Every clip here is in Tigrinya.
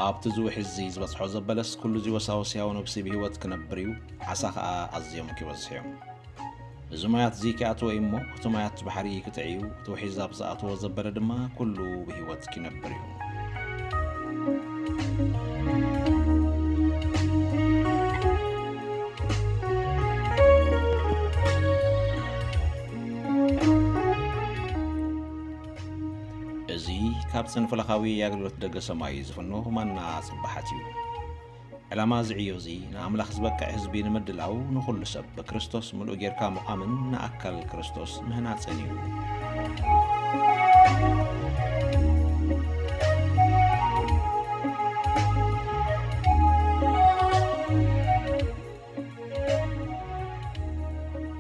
ኣብቲ እዚ ውሒዝ እዚ ዝበጽሖ ዘበለስ ኩሉ እዚ ወሳወስ ያው ነብሲ ብህይወት ክነብር እዩ፣ ዓሳ ኸኣ ኣዝዮም ክበዝሑ እዮም። እዚ ማያት እዚ ኪኣትዎ እዩ እሞ፣ እቲ ማያት ባሕሪ ክጥዕዩ፣ እቲ ውሒዝ ኣብ ዝኣትዎ ዘበለ ድማ ኩሉ ብህይወት ኪነብር እዩ። እዚ ካብ ጽንፈለኻዊ ኣገልግሎት ደገ ሰማይ ዝፍኖ ማና ጽባሓት እዩ። ዕላማ እዚ ዕዮ እዚ ንኣምላኽ ዝበቅዕ ህዝቢ ንምድላው፣ ንኹሉ ሰብ ብክርስቶስ ምሉእ ጌርካ ምቋምን ንኣካል ክርስቶስ ምህናጽን እዩ።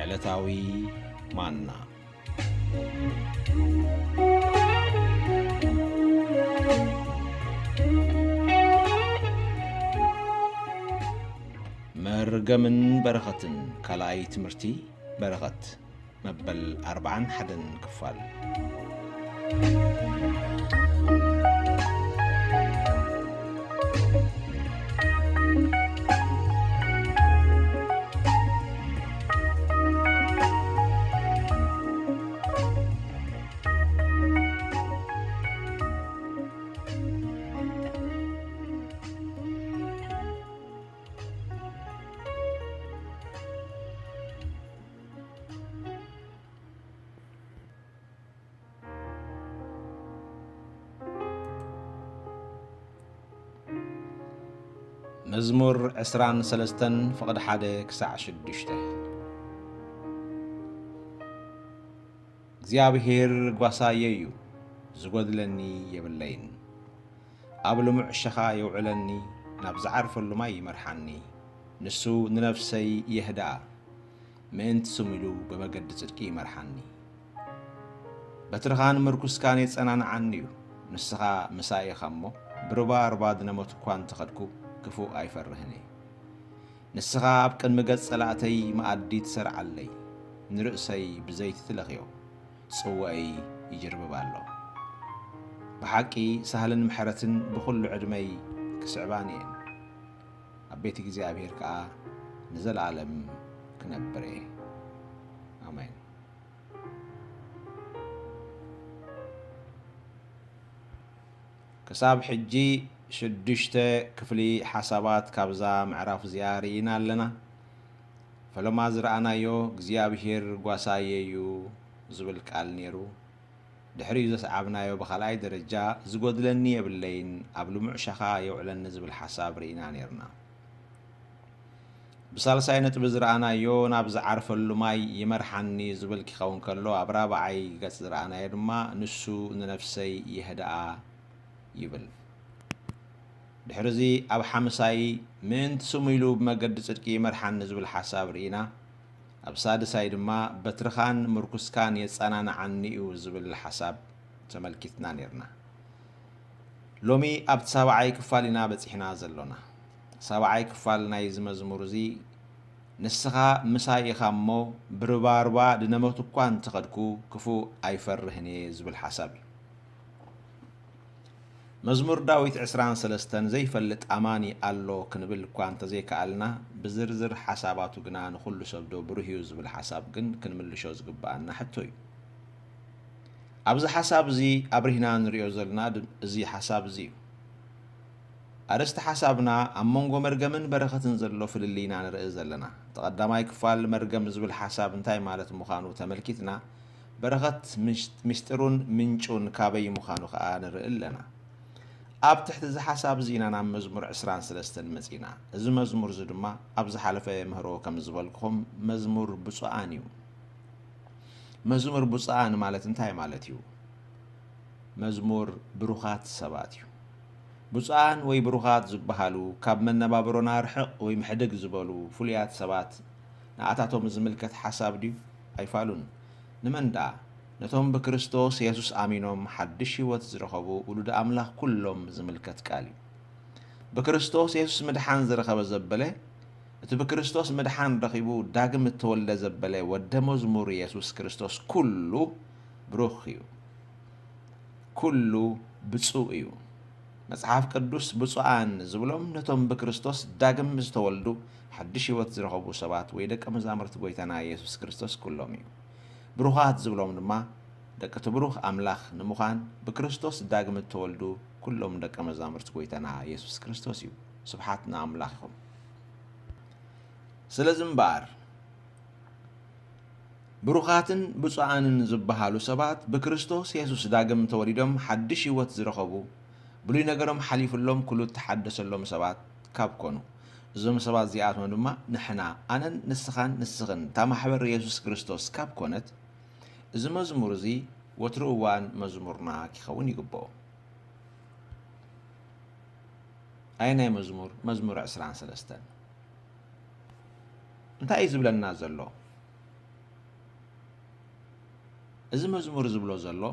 ዕለታዊ ማና። መርገምን በረኸትን፣ ካልኣይ ትምህርቲ በረኸት፣ መበል ኣርብዓን ሓደን ክፋል። መዝሙር ዕስራን ሰለስተን ፍቕዲ ሓደ ክሳዕ ሽዱሽተ። እግዚኣብሄር ጓሳየ እዩ፣ ዝጎድለኒ የብለይን። ኣብ ልሙዕ ሸኻ የውዕለኒ፣ ናብ ዝዓርፈሉ ማይ ይመርሓኒ። ንሱ ንነፍሰይ የህድኣ፣ ምእንቲ ስሙ ኢሉ ብመገዲ ጽድቂ ይመርሓኒ። በትርኻን ምርኩስካን የጸናንዓኒ እዩ። ንስኻ ምሳይ ኢኻ እሞ፣ ብሩባ ሩባ ድነመት እኳ እንተኸድኩ፣ ክፉእ ኣይፈርህን እየ። ንስኻ ኣብ ቅድሚ ገጽ ጸላእተይ መኣዲ ትሰርዓለይ፣ ንርእሰይ ብዘይቲ ትለኽዮ፣ ጽዋእይ ይጅርብብ ኣሎ። ብሓቂ ሳህልን ምሕረትን ብኹሉ ዕድመይ ክስዕባኒ እየን። ኣብ ቤት እግዚኣብሔር ከኣ ንዘለኣለም ክነብር እየ። ኣሜን። ክሳብ ሕጂ ሽዱሽተ ክፍሊ ሓሳባት ካብዛ ምዕራፍ እዚኣ ርኢና ኣለና። ፈለማ ዝረኣናዮ እግዚኣብሄር ጓሳየ እዩ ዝብል ቃል ነይሩ። ድሕሪኡ ዘስዓብናዮ ብኻልኣይ ደረጃ ዝጎድለኒ የብለይን፣ ኣብ ልሙዕ ሸኻ የውዕለኒ ዝብል ሓሳብ ርኢና ነይርና። ብሳልሳይ ነጥቢ ዝረኣናዮ ናብ ዝዓርፈሉ ማይ ይመርሓኒ ዝብል ክኸውን ከሎ፣ ኣብ ራብዓይ ገጽ ዝረኣናዮ ድማ ንሱ ንነፍሰይ የህድኣ ይብል። ድሕርዚ ኣብ ሓምሳይ ምእንቲ ስሙ ኢሉ ብመገዲ ጽድቂ ይመርሓኒ ዝብል ሓሳብ ርኢና። ኣብ ሳድሳይ ድማ በትርኻን ምርኩስካን የጸናንዓኒ እዩ ዝብል ሓሳብ ተመልኪትና ነይርና። ሎሚ ኣብቲ ሳብዓይ ክፋል ኢና በጺሕና ዘሎና። ሳብዓይ ክፋል ናይዚ መዝሙር እዚ፣ "ንስኻ ምሳይ ኢኻ እሞ፣ ብርባርባ ድነመት እኳ እንተኸድኩ፣ ክፉእ ኣይፈርህን እየ" ዝብል ሓሳብ እዩ። መዝሙር ዳዊት ዕስራን ሰለስተን ዘይፈልጥ ኣማኒ ኣሎ ክንብል እኳ እንተዘይከኣልና፣ ብዝርዝር ሓሳባቱ ግና ንኹሉ ሰብ ዶ ብሩህ እዩ ዝብል ሓሳብ ግን ክንምልሾ ዝግብኣና ሕቶ እዩ። ኣብዚ ሓሳብ እዚ ኣብሪህና ንሪኦ ዘለና ድ-፣ እዚ ሓሳብ እዚ እዩ። ኣርእስቲ ሓሳብና ኣብ መንጎ መርገምን በረኸትን ዘሎ ፍልልይ ኢና ንርኢ ዘለና። እቲ ቀዳማይ ክፋል መርገም ዝብል ሓሳብ እንታይ ማለት ምዃኑ ተመልኪትና፣ በረኸት ምሽ-፣ ምስጢሩን ምንጩን ካበይ ምዃኑ ከኣ ንርኢ ኣለና። ኣብ ትሕቲ እዚ ሓሳብ እዚ ኢና ናብ መዝሙር ዕስራን ሰለስተን መጺና። እዚ መዝሙር እዚ ድማ ኣብ ዝሓለፈ ምህሮ ከም ዝበልኩኹም መዝሙር ብፁዓን እዩ። መዝሙር ብፁዓን ማለት እንታይ ማለት እዩ? መዝሙር ብሩኻት ሰባት እዩ። ብፁዓን ወይ ብሩኻት ዝበሃሉ ካብ መነባብሮና ርሕቕ ወይ ምሕድግ ዝበሉ ፍሉያት ሰባት፣ ንኣታቶም ዝምልከት ሓሳብ ድዩ? ኣይፋሉን። ንመን ደኣ? ነቶም ብክርስቶስ የሱስ ኣሚኖም ሓድሽ ህይወት ዝረኸቡ ውሉድ ኣምላኽ ኩሎም ዝምልከት ቃል እዩ። ብክርስቶስ የሱስ ምድሓን ዝረኸበ ዘበለ፣ እቲ ብክርስቶስ ምድሓን ረኺቡ ዳግም እተወልደ ዘበለ ወደ መዝሙር የሱስ ክርስቶስ ኩሉ ብሩኽ እዩ። ኩሉ ብፁዕ እዩ። መጽሓፍ ቅዱስ ብፁዓን ዝብሎም ነቶም ብክርስቶስ ዳግም ዝተወልዱ ሓድሽ ህይወት ዝረኸቡ ሰባት ወይ ደቀ መዛሙርቲ ጐይታና ኢየሱስ ክርስቶስ ኩሎም እዩ። ብሩኻት ዝብሎም ድማ ደቂ እቲ ብሩኽ ኣምላኽ ንምዃን ብክርስቶስ ዳግም እተወልዱ ኩሎም ደቀ መዛሙርቲ ጐይታና ኢየሱስ ክርስቶስ እዩ። ስብሓት ንኣምላኽ ይኹን። ስለዚ እምበኣር ብሩኻትን ብፁዓንን ዝበሃሉ ሰባት ብክርስቶስ የሱስ ዳግም ተወሊዶም ሓድሽ ህይወት ዝረኸቡ፣ ብሉይ ነገሮም ሓሊፉሎም ኩሉ እተሓደሰሎም ሰባት ካብ ኮኑ፣ እዞም ሰባት እዚኣቶም ድማ ንሕና፣ ኣነን ንስኻን ንስኽን፣ እታ ማሕበር የሱስ ክርስቶስ ካብ ኮነት፣ እዚ መዝሙር እዚ ወትሩ እዋን መዝሙርና ኪኸውን ይግብኦ። ኣየናይ መዝሙር? መዝሙር ዕስራን ሰለስተን። እንታይ እዩ ዝብለና ዘሎ? እዚ መዝሙር ዝብሎ ዘሎ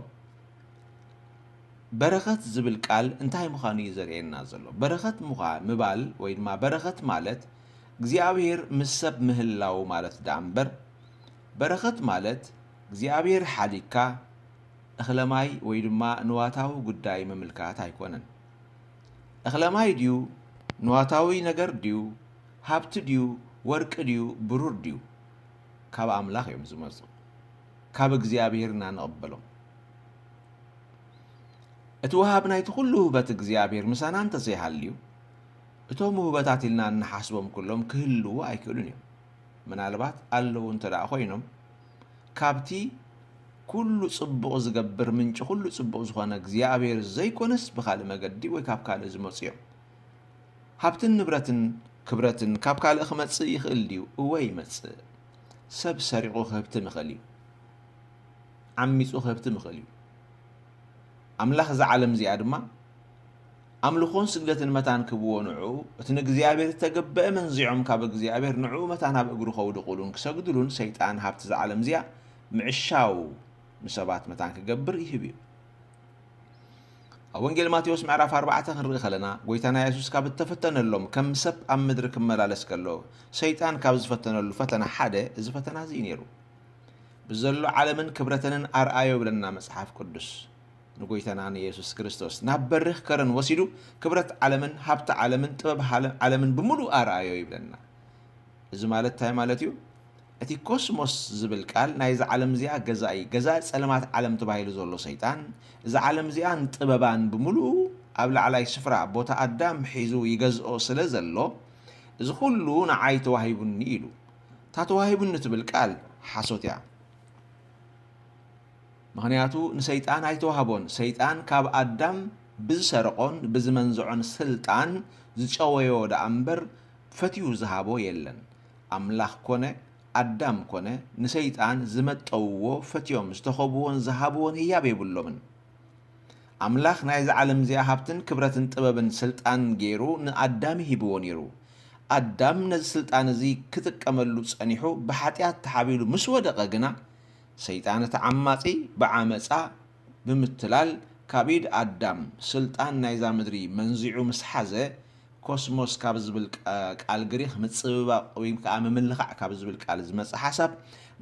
በረኸት ዝብል ቃል እንታይ ምዃኑ እዩ ዘርእየና ዘሎ። በረኸት ምዃ-፣ ምባል ወይ ድማ በረኸት ማለት እግዚኣብሔር ምስ ሰብ ምህላው ማለት ደኣ እምበር፣ በረኸት ማለት እግዚኣብሔር ሓሊካ እኽለ ማይ ወይ ድማ ንዋታዊ ጉዳይ ምምልካት ኣይኮነን። እኽለ ማይ ድዩ? ንዋታዊ ነገር ድዩ? ሃብቲ ድዩ? ወርቂ ድዩ? ብሩር ድዩ? ካብ ኣምላኽ እዮም ዝመጹ። ካብ እግዚኣብሔር ኢና ንቕበሎም። እቲ ወሃብ ናይቲ ኩሉ ውህበት እግዚኣብሔር ምሳና እንተዘይሃልዩ፣ እቶም ውህበታት ኢልና እንሓስቦም ኩሎም ክህልዉ ኣይክእሉን እዮም። ምናልባት ኣለዉ እንተ ደኣ ኮይኖም፣ ካብቲ ኩሉ ጽቡቕ ዝገብር ምንጪ ኩሉ ጽቡቕ ዝኾነ እግዚኣብሔር ዘይኮነስ ብኻልእ መገዲ ወይ ካብ ካልእ ዝመጹ እዮም። ሃብትን ንብረትን ክብረትን ካብ ካልእ ክመጽእ ይኽእል ድዩ? እወ ይመጽእ። ሰብ ሰሪቑ ክህብትም ይኽእል እዩ። ዓሚጹ ክህብትም ይኽእል እዩ። ኣምላኽ እዛ ዓለም እዚኣ ድማ ኣምልኾን ስግደትን መታን ክብዎ ንዕኡ፣ እቲ ንእግዚኣብሔር እተገበአ መንዚዖም ካብ እግዚኣብሔር ንዕኡ መታን ኣብ እግሩ ከውድቑሉን ክሰግዱሉን ሰይጣን ሃብቲ እዛ ዓለም እዚኣ ምዕሻው ንሰባት መታን ክገብር ይህብ እዩ። ኣብ ወንጌል ማቴዎስ ምዕራፍ ኣርባዕተ ክንርኢ ከለና፣ ጐይታና የሱስ ካብ እተፈተነሎም ከም ሰብ ኣብ ምድሪ ክመላለስ ከሎ፣ ሰይጣን ካብ ዝፈተነሉ ፈተና ሓደ እዚ ፈተና እዚ እዩ ነይሩ። ብዘሎ ዓለምን ክብረተንን ኣርኣዮ ይብለና መጽሓፍ ቅዱስ። ንጐይታና ንየሱስ ክርስቶስ ናብ በሪኽ ከረን ወሲዱ ክብረት ዓለምን ሃብቲ ዓለምን ጥበብ ሃለ-፣ ዓለምን ብምሉእ ኣርኣዮ ይብለና። እዚ ማለት እንታይ ማለት እዩ? እቲ ኮስሞስ ዝብል ቃል ናይዛ ዓለም እዚኣ ገዛኢ፣ ገዛኢ ጸለማት ዓለም ተባሂሉ ዘሎ ሰይጣን፣ እዛ ዓለም እዚኣን ጥበባን ብምሉኡ ኣብ ላዕላይ ስፍራ ቦታ ኣዳም ሒዙ ይገዝኦ ስለ ዘሎ፣ እዚ ኩሉ ንዓይ ተዋሂቡኒ ኢሉ። እታ ተዋሂቡኒ ትብል ቃል ሓሶት እያ። ምኽንያቱ ንሰይጣን ኣይተዋህቦን። ሰይጣን ካብ ኣዳም ብዝሰረቖን ብዝመንዝዖን ስልጣን ዝጨወዮ ደኣ እምበር ፈትዩ ዝሃቦ የለን። ኣምላኽ ኮነ ኣዳም ኮነ ንሰይጣን ዝመጠውዎ ፈትዮም ዝተኸብዎን ዝሃብዎን ህያብ የብሎምን። ኣምላኽ ናይዚ ዓለም እዚኣ ሃብትን ክብረትን ጥበብን ስልጣን ገይሩ ንኣዳም ሂብዎ ነይሩ። ኣዳም ነዚ ስልጣን እዚ ክጥቀመሉ ጸኒሑ ብሓጢኣት ተሓቢሉ ምስ ወደቐ ግና፣ ሰይጣን እቲ ዓማጺ ብዓመጻ ብምትላል ካብ ኢድ ኣዳም ስልጣን ናይዛ ምድሪ መንዚዑ ምስ ሓዘ፣ ኮስሞስ ካብ ዝብል ቃ-፣ ቃል ግሪኽ ምጽብባቕ ወይ ከዓ ምምልኻዕ ካብ ዝብል ቃል ዝመጸ ሓሳብ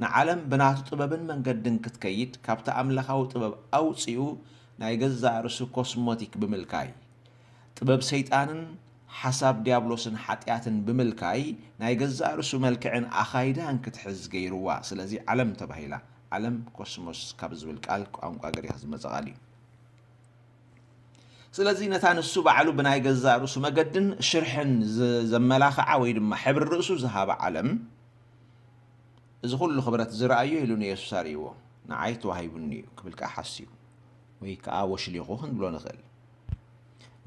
ንዓለም ብናቱ ጥበብን መንገድን ክትከይድ ካብቲ ኣምላኻዊ ጥበብ ኣውጺኡ ናይ ገዛእ ርእሱ ኮስሞቲክ ብምልካይ፣ ጥበብ ሰይጣንን ሓሳብ ዲያብሎስን ሓጢኣትን ብምልካይ ናይ ገዛእ ርእሱ መልክዕን ኣኻይዳን ክትሕዝ ገይርዋ። ስለዚ ዓለም ተባሂላ። ዓለም ኮስሞስ ካብ ዝብል ቃል ቋንቋ ግሪኽ ዝመጸ ቃል እዩ። ስለዚ ነታ ንሱ ባዕሉ ብናይ ገዛእ ርእሱ መገድን ሽርሕን ዘ-፣ ዘመላኽዓ ወይ ድማ ሕብሪ ርእሱ ዝሃባ ዓለም፣ እዚ ኩሉ ክብረት ዝረኣዮ ኢሉ ንየሱስ ኣርእይዎ፣ ንዓይ ተዋሂቡኒ እዩ ክብል ከኣ ሓስዩ ወይ ከኣ ወሽሊኹ ክንብሎ ንኽእል።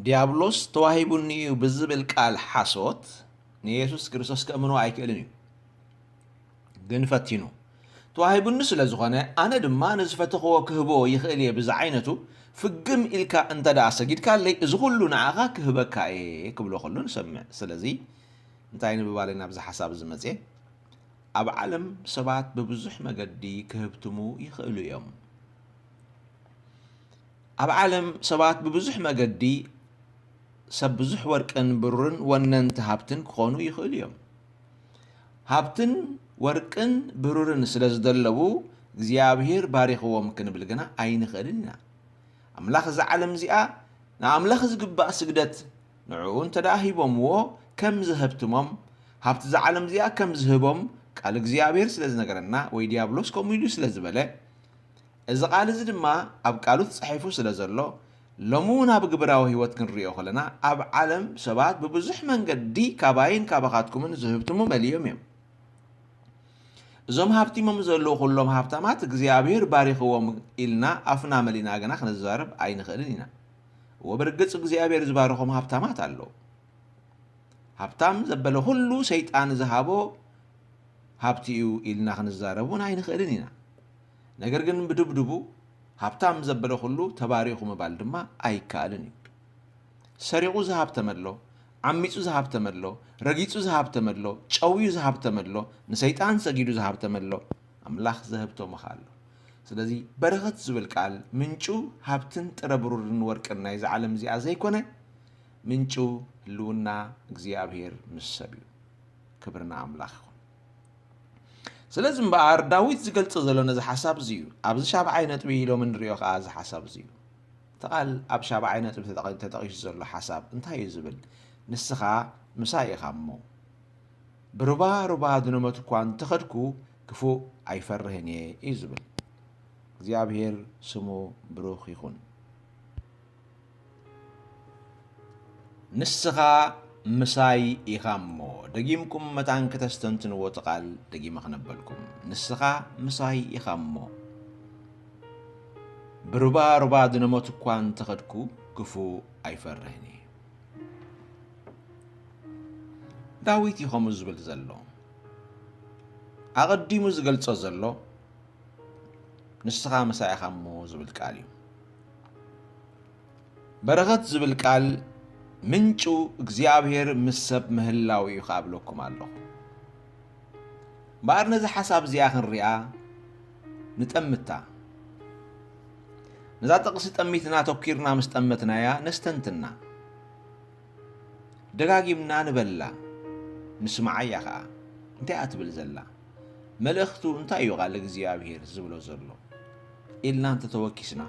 ዲያብሎስ ተዋሂቡኒ እዩ ብዝብል ቃል ሓሶት ንየሱስ ክርስቶስ ከእምንዎ ኣይክእልን እዩ። ግን ፈቲኑ። ተዋሂቡኒ ስለ ዝኾነ፣ ኣነ ድማ ንዝፈተኽዎ ክህቦ ይኽእል እየ ብዝዓይነቱ ፍግም ኢልካ እንተ ደኣ ሰጊድካለይ፣ እዚ ኩሉ ንዓኻ ክህበካ እየ ክብሎ ከሎ ንሰምዕ። ስለዚ እንታይ ንብባለይ ናብዚ ሓሳብ እዚ መጽየ? ኣብ ዓለም ሰባት ብብዙሕ መገዲ ክህብትሙ ይኽእሉ እዮም። ኣብ ዓለም ሰባት ብብዙሕ መገዲ ሰብ ብዙሕ ወርቅን ብሩርን ወነንቲ ሃብትን ክኾኑ ይኽእሉ እዮም። ሃብትን ወርቅን ብሩርን ስለ ዝደለቡ እግዚኣብሔር ባሪኽዎም ክንብል ግና ኣይንኽእልን ኢና። ኣምላኽ እዛ ዓለም እዚኣ ንኣምላኽ ዝግባእ ስግደት ንዕኡ እንተ ደኣ ሂቦምዎ ከም ዝሀብትሞም፣ ሃብቲ እዛ ዓለም እዚኣ ከም ዝህቦም ቃል እግዚኣብሔር ስለ ዝነገረና፣ ወይ ዲያብሎስ ከምኡ ኢሉ ስለ ዝበለ፣ እዚ ቃል እዚ ድማ ኣብ ቃሉ ተጻሒፉ ስለ ዘሎ፣ ሎሚ እውን ኣብ ግብራዊ ህይወት ክንሪኦ ከለና፣ ኣብ ዓለም ሰባት ብብዙሕ መንገዲ ካባይን ካባኻትኩምን ዝህብትሙ መሊኦም እዮም። እዞም ሃብቲሞም ዘለዉ ኩሎም ሃብታማት እግዚኣብሔር ባሪኽዎም ኢልና ኣፍና መሊና ግና ክንዛረብ ኣይንኽእልን ኢና። እወ፣ ብርግጽ እግዚኣብሔር ዝባረኾም ሃብታማት ኣለዉ። ሃብታም ዘበለ ኩሉ ሰይጣን ዝሃቦ ሃብቲ እዩ ኢልና ክንዛረብ እውን ኣይንኽእልን ኢና። ነገር ግን ብድብድቡ ሃብታም ዘበለ ኩሉ ተባሪኹ ምባል ድማ ኣይከኣልን እዩ። ሰሪቑ ዝሃብተመ ኣሎ፣ ዓሚጹ ዝሃብተመ ኣሎ፣ ረጊጹ ዝሃብተመ ኣሎ፣ ጨውዩ ዝሃብተመ ኣሎ፣ ንሰይጣን ሰጊዱ ዝሃብተመ ኣሎ፣ ኣምላኽ ዘህብተሞ ኸኣ ኣሎ። ስለዚ በረኸት ዝብል ቃል ምንጩ ሃብትን ጥረ ብሩርን ወርቅን ናይዛ ዓለም እዚኣ ዘይኮነ፣ ምንጩ ህልውና እግዚኣብሔር ምስ ሰብ እዩ። ክብርና ኣምላኽ ይኹን። ስለዚ እምበኣር ዳዊት ዝገልጾ ዘሎ ነዚ ሓሳብ እዚ እዩ። ኣብዚ ሻብዓይ ነጥቢ ኢሎም ንሪኦ ከኣ እዚ ሓሳብ እዚ እዩ። እቲ ቃል ኣብ ሻብዓይ ነጥቢ ተጠቒ-፣ ተጠቒሱ ዘሎ ሓሳብ እንታይ እዩ ዝብል? ንስኻ ምሳይ ኢኻ እሞ፣ ብሩባ ሩባ ድነመት እኳ እንተኸድኩ ክፉእ ኣይፈርህን እየ እዩ ዝብል። እግዚኣብሔር ስሙ ብሩኽ ይኹን። ንስኻ ምሳይ ኢኻ እሞ፣ ደጊምኩም መታን ክተስተንትንዎ እቲ ቃል ደጊመ ክነበልኩም። ንስኻ ምሳይ ኢኻ እሞ፣ ብሩባ ሩባ ድነመት እኳ እንተኸድኩ ክፉእ ኣይፈርህን እየ። ዳዊት እዩ ከምኡ ዝብል ዘሎ። ኣቐዲሙ ዝገልጾ ዘሎ ንስኻ ምሳይ ኢኻ እሞ ዝብል ቃል እዩ። በረኸት ዝብል ቃል ምንጩ እግዚኣብሔር ምስ ሰብ ምህላው እዩ ክኣብለኩም ኣለኹ። እምበኣር ነዚ ሓሳብ እዚኣ ክንሪኣ ንጠምታ። ነዛ ጥቕሲ ጠሚትና ተኲርና ምስ ጠመትናያ ነስተንትና። ደጋጊምና ንበላ፣ ንስምዓያ ኸኣ። እንታይ እያ ትብል ዘላ? መልእኽቱ እንታይ እዩ ቃል እግዚኣብሔር ዝብሎ ዘሎ? ኢልና እንተተወኪስና፣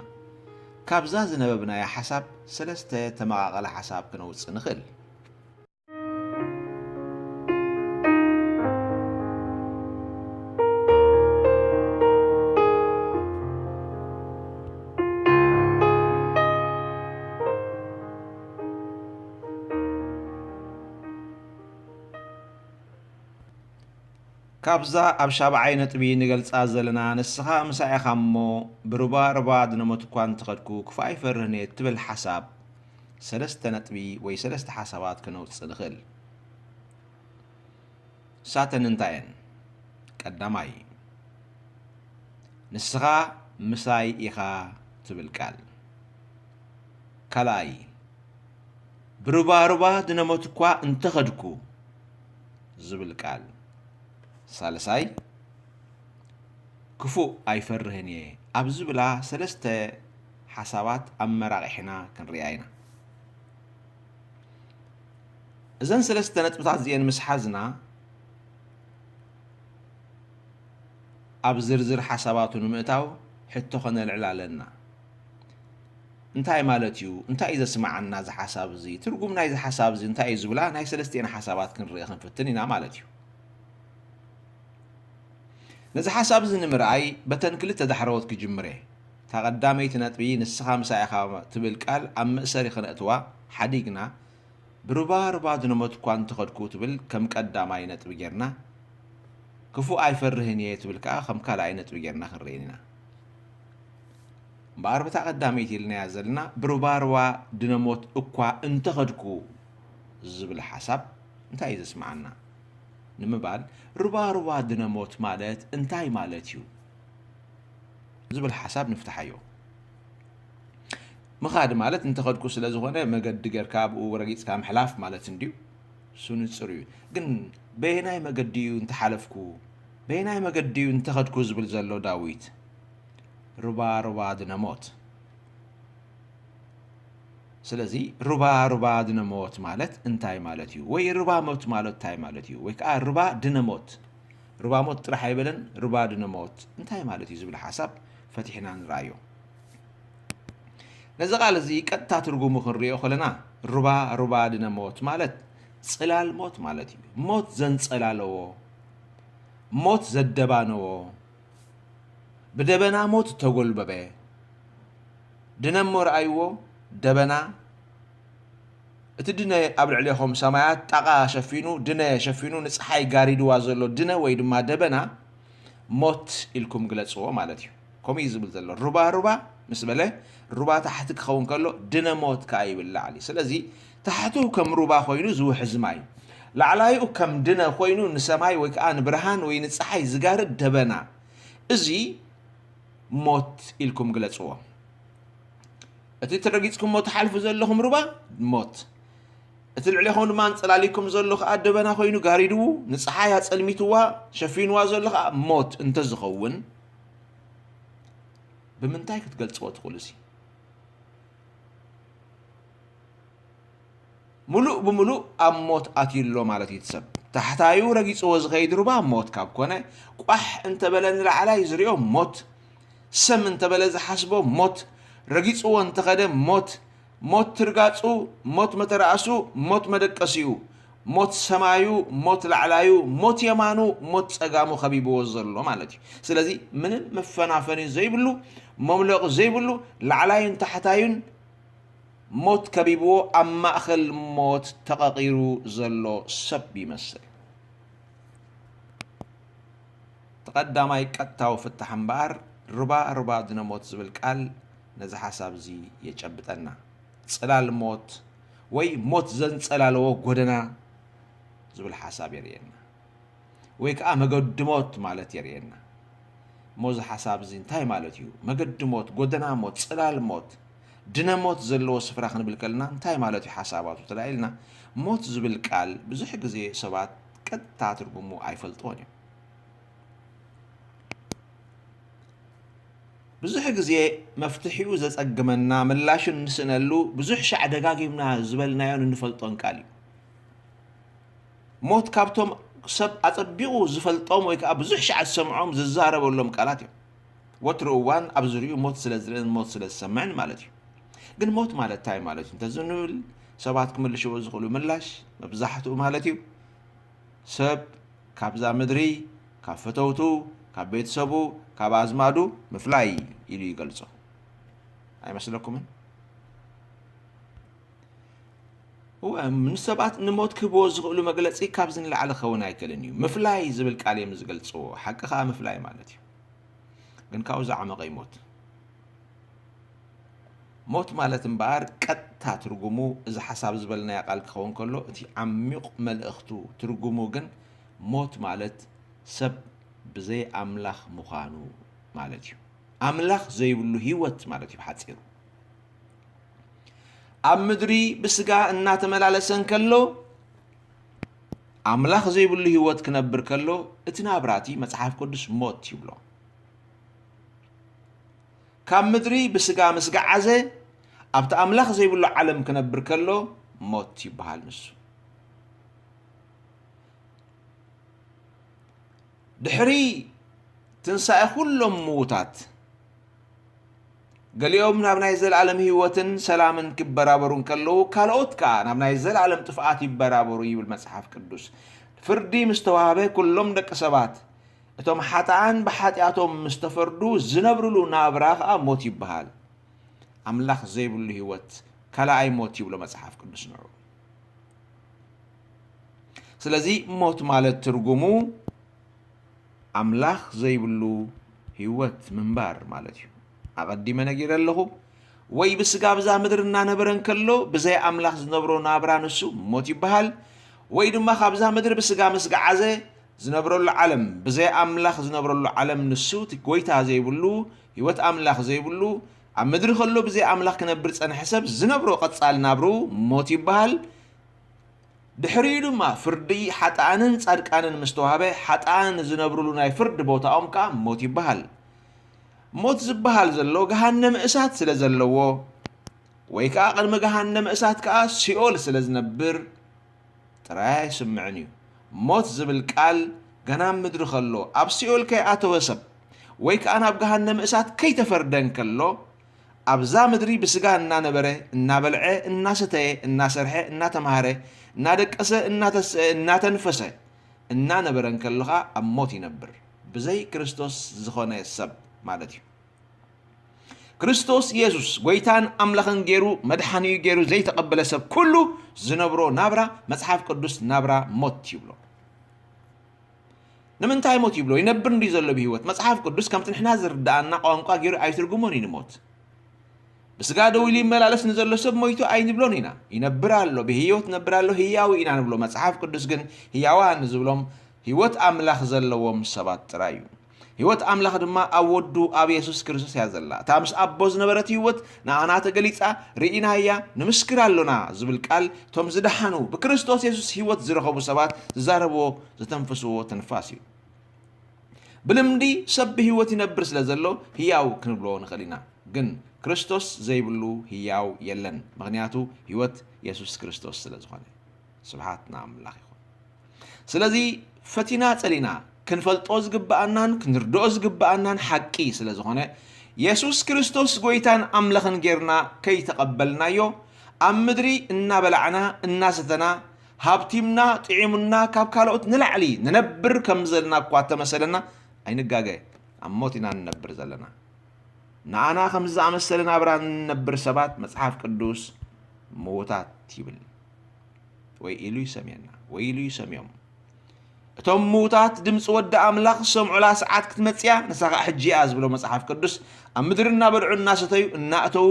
ካብዛ ዝነበብናያ ሓሳብ ሰለስተ ተመቓቐለ ሓሳብ ክነውጽእ ንኽእል። ካብዛ ኣብ ሻብዓይ ነጥቢ ንገልጻ ዘለና፣ ንስኻ ምሳይ ኢኻ እሞ፣ ብሩባ ሩባ ድነሞት እኳ እንተኸድኩ፣ ክፉእ ኣይፈርህን እየ እትብል ሓሳብ፣ ሰለስተ ነጥቢ ወይ ሰለስተ ሓሳባት ክነውጽእ ንኽእል። ንሳተን እንታይ እየን? ቀዳማይ፣ ንስኻ ምሳይ ኢኻ ትብል ቃል። ካልኣይ፣ ብሩባሩባ ድነሞት እኳ እንተኸድኩ ዝብል ቃል። ሳልሳይ፣ ክፉእ ኣይፈርህን እየ ኣብ ዝብላ ሰለስተ ሓሳባት ኣመራቒሕና ክንሪኣ ኢና። እዘን ሰለስተ ነጥብታት እዚአን ምስ ሓዝና፣ ኣብ ዝርዝር ሓሳባቱ ንምእታው ሕቶ ከነልዕል ኣለና። እንታይ ማለት እዩ? እንታይ እዩ ዘስምዓና እዚ ሓሳብ እዚ? ትርጉም ናይዚ ሓሳብ እዚ እንታይ እዩ ዝብላ ናይ ሰለስቲአን ሓሳባት ክንርኢ ክንፍትን ኢና ማለት እዩ። ነዚ ሓሳብ እዚ ንምርኣይ በተን ክልተ ዳሕረዎት ክጅምር እየ። እታ ቀዳመይቲ ነጥቢ ንስኻ ምሳይ ኢኻ ትብል ቃል ኣብ መእሰሪ ከነእትዋ ሓዲግና፣ ብሩባሩባ ድነሞት እኳ እንተኸድኩ ትብል ከም ቀዳማይ ነጥቢ ጌርና፣ ክፉእ ኣይፈርህን እየ ትብል ከኣ ከም ካልኣይ ነጥቢ ጌርና ክንርእየን ኢና። እምበኣር በታ ቀዳመይቲ ኢልናያ ዘለና ብሩባሩባ ድነሞት እኳ እንተኸድኩ ዝብል ሓሳብ እንታይ እዩ ዘስምዓና ንምባል፣ ሩባሩባ ድነሞት ማለት እንታይ ማለት እዩ ዝብል ሓሳብ ንፍትሓዮ። ምኻድ ማለት እንተኸድኩ ስለ ዝኾነ መገዲ ጌርካ ብኡ ረጊጽካ ምሕላፍ ማለት እንድዩ። እሱ ንጹር እዩ። ግን በየናይ መገዲ እዩ እንተሓለፍኩ፣ በየናይ መገዲ እዩ እንተኸድኩ ዝብል ዘሎ ዳዊት? ሩባሩባ ድነሞት። ስለዚ ሩባሩባ ድነሞት ማለት እንታይ ማለት እዩ? ወይ ሩባ ሞት ማለት እንታይ ማለት እዩ? ወይ ከኣ ሩባ ድነሞት። ሩባ ሞት ጥራሕ ኣይበለን፣ ሩባ ድነሞት እንታይ ማለት እዩ ዝብል ሓሳብ ፈቲሕና ንርኣዮ። ነዚ ቃል እዚ ቀጥታ ትርጉሙ ክንሪኦ ከለና፣ ሩባ ሩባ ድነ ሞት ማለት ጽላል ሞት ማለት እዩ። ሞት ዘንጸላለዎ፣ ሞት ዘደባነዎ፣ ብደበና ሞት እተጎልበበ፣ ድነ እሞ ረኣይዎ፣ ደበና፣ እቲ ድነ ኣብ ልዕሌኹም ሰማያት ጣቓ ሸፊኑ፣ ድነ ሸፊኑ፣ ንጸሓይ ጋሪድዋ ዘሎ ድነ ወይ ድማ ደበና ሞት ኢልኩም ግለጽዎ ማለት እዩ። ከምኡ እዩ ዝብል ዘሎ። ሩባ ሩባ ምስ በለ፣ ሩባ ታሕቲ ክኸውን ከሎ፣ ድነ ሞት ከኣ ይብል ላዕሊ። ስለዚ፣ ታሕቱ ከም ሩባ ኮይኑ ዝውሕዝ ማይ፣ ላዕላይኡ ከም ድነ ኮይኑ ንሰማይ ወይ ከኣ ንብርሃን ወይ ንጸሓይ ዝጋርድ ደበና፣ እዚ ሞት ኢልኩም ግለጽዎ። እቲ ትረጊጽኩሞ ትሓልፉ ዘለኹም ሩባ ሞት፣ እቲ ልዕሌኹም ድማ ኣንጸላሊኩም ዘሎ ከኣ ደበና ኮይኑ ጋሪድዉ፣ ንጸሓይ ኣጸልሚትዋ፣ ሸፊንዋ ዘሎ ከኣ ሞት እንተዝኸውን፣ ብምንታይ ክትገልጽዎ ትኽእሉ? እዚ ምሉእ ብምሉእ ኣብ ሞት ኣትዩ ኣሎ ማለት እዩ። እቲ ሰብ ታሕታዩ ረጊጽዎ ዝኸይድ ሩባ ሞት ካብ ኮነ፣ ቋሕ እንተበለ ንላዕላይ ዝሪኦ ሞት፣ ሰም እንተበለ ዝሓስቦ ሞት፣ ረጊጽዎ እንተኸደ ሞት፣ ሞት ትርጋጹ፣ ሞት መተራእሱ፣ ሞት መደቀሲኡ፣ ሞት ሰማዩ፣ ሞት ላዕላዩ፣ ሞት የማኑ፣ ሞት ጸጋሙ ከቢብዎ ዘሎ ማለት እዩ። ስለዚ ምንም መፈናፈኒ ዘይብሉ፣ መምለቒ ዘይብሉ፣ ላዕላዩን ታሕታዩን ሞት ከቢብዎ ኣብ ማእኸል ሞት ተቐቒሩ ዘሎ ሰብ ይመስል። እቲ ቀዳማይ ቀጥታዊ ፍታሕ እምበኣር፣ ሩባ ሩባ ድነ ሞት ዝብል ቃል ነዚ ሓሳብ እዚ የጨብጠና። ጽላል ሞት ወይ ሞት ዘንጸላለዎ ጎደና ዝብል ሓሳብ የርእየና። ወይ ከኣ መገዲ ሞት ማለት የርእየና። እሞ እዚ ሓሳብ እዚ እንታይ ማለት እዩ? መገዲ ሞት፣ ጎደና ሞት፣ ጽላል ሞት፣ ድነ ሞት ዘለዎ ስፍራ ክንብል ከለና እንታይ ማለት እዩ ሓሳባቱ ተላኢልና? ሞት ዝብል ቃል ብዙሕ ግዜ ሰባት ቀጥታ ትርጉሙ ኣይፈልጥዎን እዮም። ብዙሕ ግዜ መፍትሒኡ ዘጸግመና፣ ምላሹ እንስእነሉ፣ ብዙሕ ሻዕ ደጋጊምና ዝበልናዮን እንፈልጦን ቃል እዩ። ሞት ካብቶም ሰብ ኣጸቢቑ ዝፈልጦም ወይ ከኣ ብዙሕ ሻዕ ዝሰምዖም ዝዛረበሎም ቃላት እዮም። ወትሩ እዋን ኣብ ዙርያኡ ሞት ስለ ዝርእን ሞት ስለ ዝሰምዕን ማለት እዩ። ግን ሞት ማለት እንታይ ማለት እዩ እንተዝንብል፣ ሰባት ክምልሽዎ ዝኽእሉ ምላሽ መብዛሕትኡ ማለት እዩ፣ ሰብ ካብዛ ምድሪ፣ ካብ ፈተውቱ፣ ካብ ቤተሰቡ፣ ካብ ኣዝማዱ ምፍላይ ኢሉ ይገልጾ። ኣይመስለኩምን? እወ፣ ንሰባት ንሞት ክህብዎ ዝኽእሉ መግለጺ ካብዚ ንላዕሊ ክኸውን ኣይክእልን እዩ። ምፍላይ ዝብል ቃል እዮም ዝገልጽዎ። ሓቂ ከኣ ምፍላይ ማለት እዩ። ግን ካብኡ ዝዓመቐ እዩ ሞት። ሞት ማለት እምበኣር ቀጥታ ትርጉሙ እዚ ሓሳብ ዝበልናዮ ቃል ክኸውን ከሎ፣ እቲ ዓሚቕ መልእኽቱ፣ ትርጉሙ ግን ሞት ማለት ሰብ ብዘይ ኣምላኽ ምዃኑ ማለት እዩ። ኣምላኽ ዘይብሉ ህይወት ማለት እዩ ብሓጺሩ። ኣብ ምድሪ ብስጋ እናተመላለሰ እንከሎ፣ ኣምላኽ ዘይብሉ ህይወት ክነብር ከሎ፣ እቲ ናብራ እቲ መጽሓፍ ቅዱስ ሞት ይብሎ። ካብ ምድሪ ብስጋ ምስ ገዓዘ፣ ኣብቲ ኣምላኽ ዘይብሉ ዓለም ክነብር ከሎ፣ ሞት ይበሃል ንሱ። ድሕሪ ትንሳኤ ኩሎም ምዉታት፣ ገሊኦም ናብ ናይ ዘለኣለም ህይወትን ሰላምን ክበራበሩ እንከለዉ፣ ካልኦት ከኣ ናብ ናይ ዘለኣለም ጥፍኣት ይበራበሩ ይብል መጽሓፍ ቅዱስ። ፍርዲ ምስ ተዋህበ፣ ኩሎም ደቂ ሰባት፣ እቶም ሓጥኣን ብሓጢኣቶም ምስ ተፈርዱ፣ ዝነብርሉ ናብራ ከኣ ሞት ይበሃል። ኣምላኽ ዘይብሉ ህይወት ካልኣይ ሞት ይብሎ መጽሓፍ ቅዱስ ንዑ። ስለዚ ሞት ማለት ትርጉሙ ኣምላኽ ዘይብሉ ህይወት ምንባር ማለት እዩ። ኣቐዲመ ነጊረ ኣለኹ። ወይ ብስጋ ብዛ ምድሪ እናነበረ እንከሎ ብዘይ ኣምላኽ ዝነብሮ ናብራ ንሱ ሞት ይበሃል። ወይ ድማ ካብዛ ምድሪ ብስጋ ምስ ገዓዘ ዝነብረሉ ዓለም፣ ብዘይ ኣምላኽ ዝነብረሉ ዓለም ንሱ እቲ ጎይታ ዘይብሉ፣ ህይወት ኣምላኽ ዘይብሉ፣ ኣብ ምድሪ ከሎ ብዘይ ኣምላኽ ክነብር ጸንሐ ሰብ ዝነብሮ ቀጻሊ ናብርኡ ሞት ይበሃል። ድሕሪኡ ድማ ፍርዲ ሓጥኣንን ጻድቃንን ምስ ተዋህበ፣ ሓጥኣን ዝነብርሉ ናይ ፍርዲ ቦታኦም ከኣ ሞት ይበሃል። ሞት ዝበሃል ዘሎ ገሃነመ እሳት ስለ ዘለዎ፣ ወይ ከኣ ቅድሚ ገሃነመ እሳት ከኣ ሲኦል ስለ ዝነብር ጥራይ ኣይስምዕን እዩ። ሞት ዝብል ቃል ገና ኣብ ምድሪ ከሎ፣ ኣብ ሲኦል ከይኣተወ ሰብ፣ ወይ ከኣ ናብ ገሃነመ እሳት ከይተፈርደ እንከሎ፣ ኣብዛ ምድሪ ብስጋ እናነበረ፣ እናበልዐ፣ እናሰተየ፣ እናሰርሐ፣ እናተምሃረ፣ እናደቀሰ፣ እናተስአ፣ እናተንፈሰ እናነበረ እንከሎ ኸኣ ኣብ ሞት ይነብር። ብዘይ ክርስቶስ ዝኾነ ሰብ ማለት እዩ። ክርስቶስ የሱስ ጎይታን ኣምላኽን ገይሩ መድሓኒኡ ገይሩ ዘይተቐበለ ሰብ ኩሉ ዝነብሮ ናብራ መጽሓፍ ቅዱስ ናብራ ሞት ይብሎ። ንምንታይ ሞት ይብሎ? ይነብር እንድዩ ዘሎ ብህይወት። መጽሓፍ ቅዱስ ከምቲ ንሕና ዝርድኣና ቋንቋ ገይሩ ኣይትርጉሞን እዩ ንሞት። ብስጋ ደው ኢሉ ይመላለስ ንዘሎ ሰብ ሞይቱ ኣይንብሎን ኢና። ይነብር ኣሎ፣ ብህይወት ነብር ኣሎ፣ ህያው ኢና ንብሎ። መጽሓፍ ቅዱስ ግን ህያዋን ዝብሎም ህይወት ኣምላኽ ዘለዎም ሰባት ጥራይ እዩ። ህይወት ኣምላኽ ድማ ኣብ ወዱ ኣብ የሱስ ክርስቶስ እያ ዘላ። እታ ምስ ኣቦ ዝነበረት ህይወት ንኣና ተገሊጻ ርኢናያ፣ ንምስክር ኣሎና ዝብል ቃል እቶም ዝደሓኑ ብክርስቶስ የሱስ ህይወት ዝረኸቡ ሰባት ዝዛረብዎ ዘተንፍስዎ ትንፋስ እዩ። ብልምዲ ሰብ ብህይወት ይነብር ስለ ዘሎ ህያው ክንብሎ ንኽእል ኢና። ግን ክርስቶስ ዘይብሉ ህያው የለን። ምኽንያቱ ህይወት የሱስ ክርስቶስ ስለ ዝኾነ። ስብሓት ንኣምላኽ ይኹን። ስለዚ ፈቲና ጸሊና ክንፈልጦ ዝግብኣናን ክንርድኦ ዝግብኣናን ሓቂ ስለ ዝኾነ የሱስ ክርስቶስ ጎይታን ኣምላኽን ጌርና ከይተቐበልናዮ ኣብ ምድሪ እናበላዕና እናሰተና ሃብቲምና ጥዒሙና ካብ ካልኦት ንላዕሊ ንነብር ከም ዘለና እኳ እተመሰለና ኣይንጋገ። ኣብ ሞት ኢና ንነብር ዘለና። ንኣና ከምዚ ዝኣመሰለ ናብራ ንነብር ሰባት መጽሓፍ ቅዱስ ምዉታት ይብል። ወይ ኢሉ ይሰምየና ወይ ኢሉ ይሰምዮም። እቶም ምዉታት ድምፂ ወዲ ኣምላኽ ዝሰምዑላ ሰዓት ክትመፅያ ንሳ ከዓ ሕጂ እያ ዝብሎ መፅሓፍ ቅዱስ። ኣብ ምድሪ እናበልዑ እናሰተዩ እናእተዉ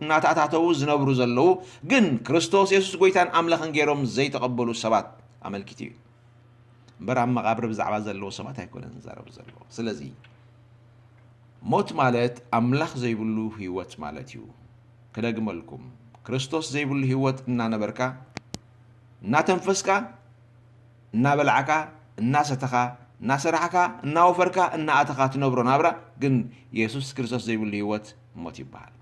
እናተኣታተዉ ዝነብሩ ዘለዉ ግን ክርስቶስ የሱስ ጎይታን ኣምላኽን ገይሮም ዘይተቐበሉ ሰባት ኣመልኪቱ እዩ። እምበር ኣብ መቓብር ብዛዕባ ዘለዉ ሰባት ኣይኮነን ዝዛረቡ ዘለዉ። ስለዚ ሞት ማለት ኣምላኽ ዘይብሉ ህይወት ማለት እዩ። ክደግመልኩም፣ ክርስቶስ ዘይብሉ ህይወት እናነበርካ፣ እናተንፈስካ፣ እናበላዕካ፣ እናሰተኻ፣ እናሰራሕካ፣ እናወፈርካ፣ እናኣተኻ ትነብሮ ናብራ ግን የሱስ ክርስቶስ ዘይብሉ ህይወት ሞት ይበሃል።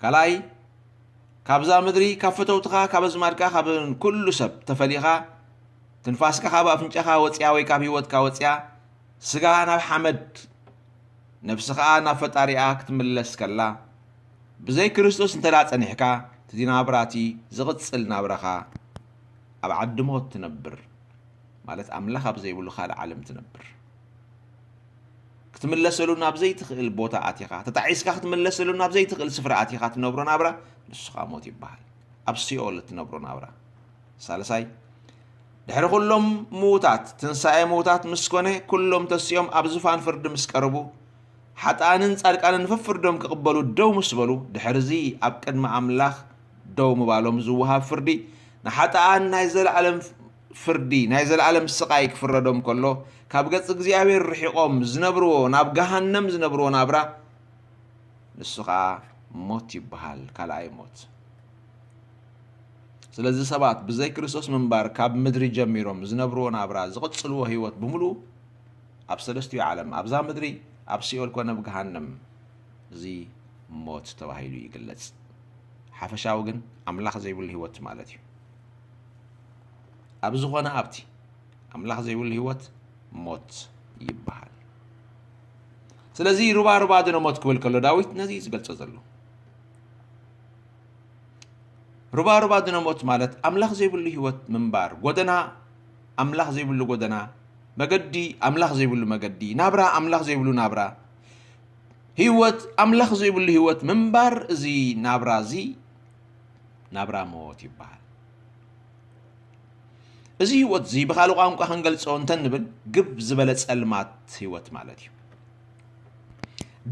ካልኣይ፣ ካብዛ ምድሪ፣ ካብ ፈተውትኻ፣ ካብ ኣዝማድካ፣ ካብ ኩሉ ሰብ ተፈሊኻ፣ ትንፋስካ ካብ ኣፍንጫኻ ወፂኣ ወይ ካብ ህይወትካ ወፂኣ፣ ስጋ ናብ ሓመድ፣ ነፍሲ ኸዓ ናብ ፈጣሪኣ ክትምለስ ከላ፣ ብዘይ ክርስቶስ እንተ ደኣ ጸኒሕካ፣ እቲ ናብራ እቲ ዝቕጽል ናብራኻ ኣብ ዓዲ ሞት ትነብር፣ ማለት ኣምላኽ ኣብ ዘይብሉ ካልእ ዓለም ትነብር። ክትምለሰሉ ናብ ዘይትኽእል ቦታ ኣቲኻ፣ ተጣዒስካ ክትምለሰሉ ናብ ዘይትኽእል ስፍራ ኣቲኻ ትነብሮ ናብራ፣ ንሱ ኸኣ ሞት ይበሃል። ኣብ ሲኦል እትነብሮ ናብራ። ሳልሳይ፣ ድሕሪ ኩሎም ምዉታት፣ ትንሳኤ ምዉታት ምስ ኮነ፣ ኩሎም ተሲኦም ኣብ ዝፋን ፍርዲ ምስ ቀረቡ፣ ሓጥኣንን ጻድቃንን ፈፍርዶም ክቕበሉ ደው ምስ በሉ፣ ድሕርዚ ኣብ ቅድሚ ኣምላኽ ደው ምባሎም ዝወሃብ ፍርዲ፣ ንሓጥኣን ናይ ዘለኣለም ፍርዲ፣ ናይ ዘለኣለም ስቓይ ክፍረዶም ከሎ፣ ካብ ገጽ እግዚኣብሔር ርሒቖም ዝነብርዎ፣ ናብ ገሃነም ዝነብርዎ ናብራ፣ ንሱ ኸኣ ሞት ይበሃል፣ ካልኣይ ሞት። ስለዚ ሰባት ብዘይ ክርስቶስ ምንባር ካብ ምድሪ ጀሚሮም ዝነብርዎ ናብራ፣ ዝቕጽልዎ ህይወት ብምሉኡ ኣብ ሰለስቲኡ ዓለም፣ ኣብዛ ምድሪ፣ ኣብ ሲኦል ኮነ ኣብ ገሃነም፣ እዚ ሞት ተባሂሉ ይግለጽ። ሓፈሻዊ ግን ኣምላኽ ዘይብሉ ህይወት ማለት እዩ። ኣብ ዝኾነ ኣብቲ ኣምላኽ ዘይብሉ ህይወት ሞት ይበሃል። ስለዚ ሩባ ሩባ ድነ ሞት ክብል ከሎ ዳዊት ነዚ እዩ ዝገልጾ ዘሎ። ሩባ ሩባ ድነ ሞት ማለት ኣምላኽ ዘይብሉ ህይወት ምንባር፣ ጎደና ኣምላኽ ዘይብሉ ጎደና፣ መገዲ ኣምላኽ ዘይብሉ መገዲ፣ ናብራ ኣምላኽ ዘይብሉ ናብራ፣ ህይወት ኣምላኽ ዘይብሉ ህይወት ምንባር፣ እዚ ናብራ እዚ ናብራ ሞት ይበሃል። እዚ ህይወት እዚ ብኻልእ ቋንቋ ክንገልጾ እንተንብል ግብ ዝበለ ጸልማት ህይወት ማለት እዩ።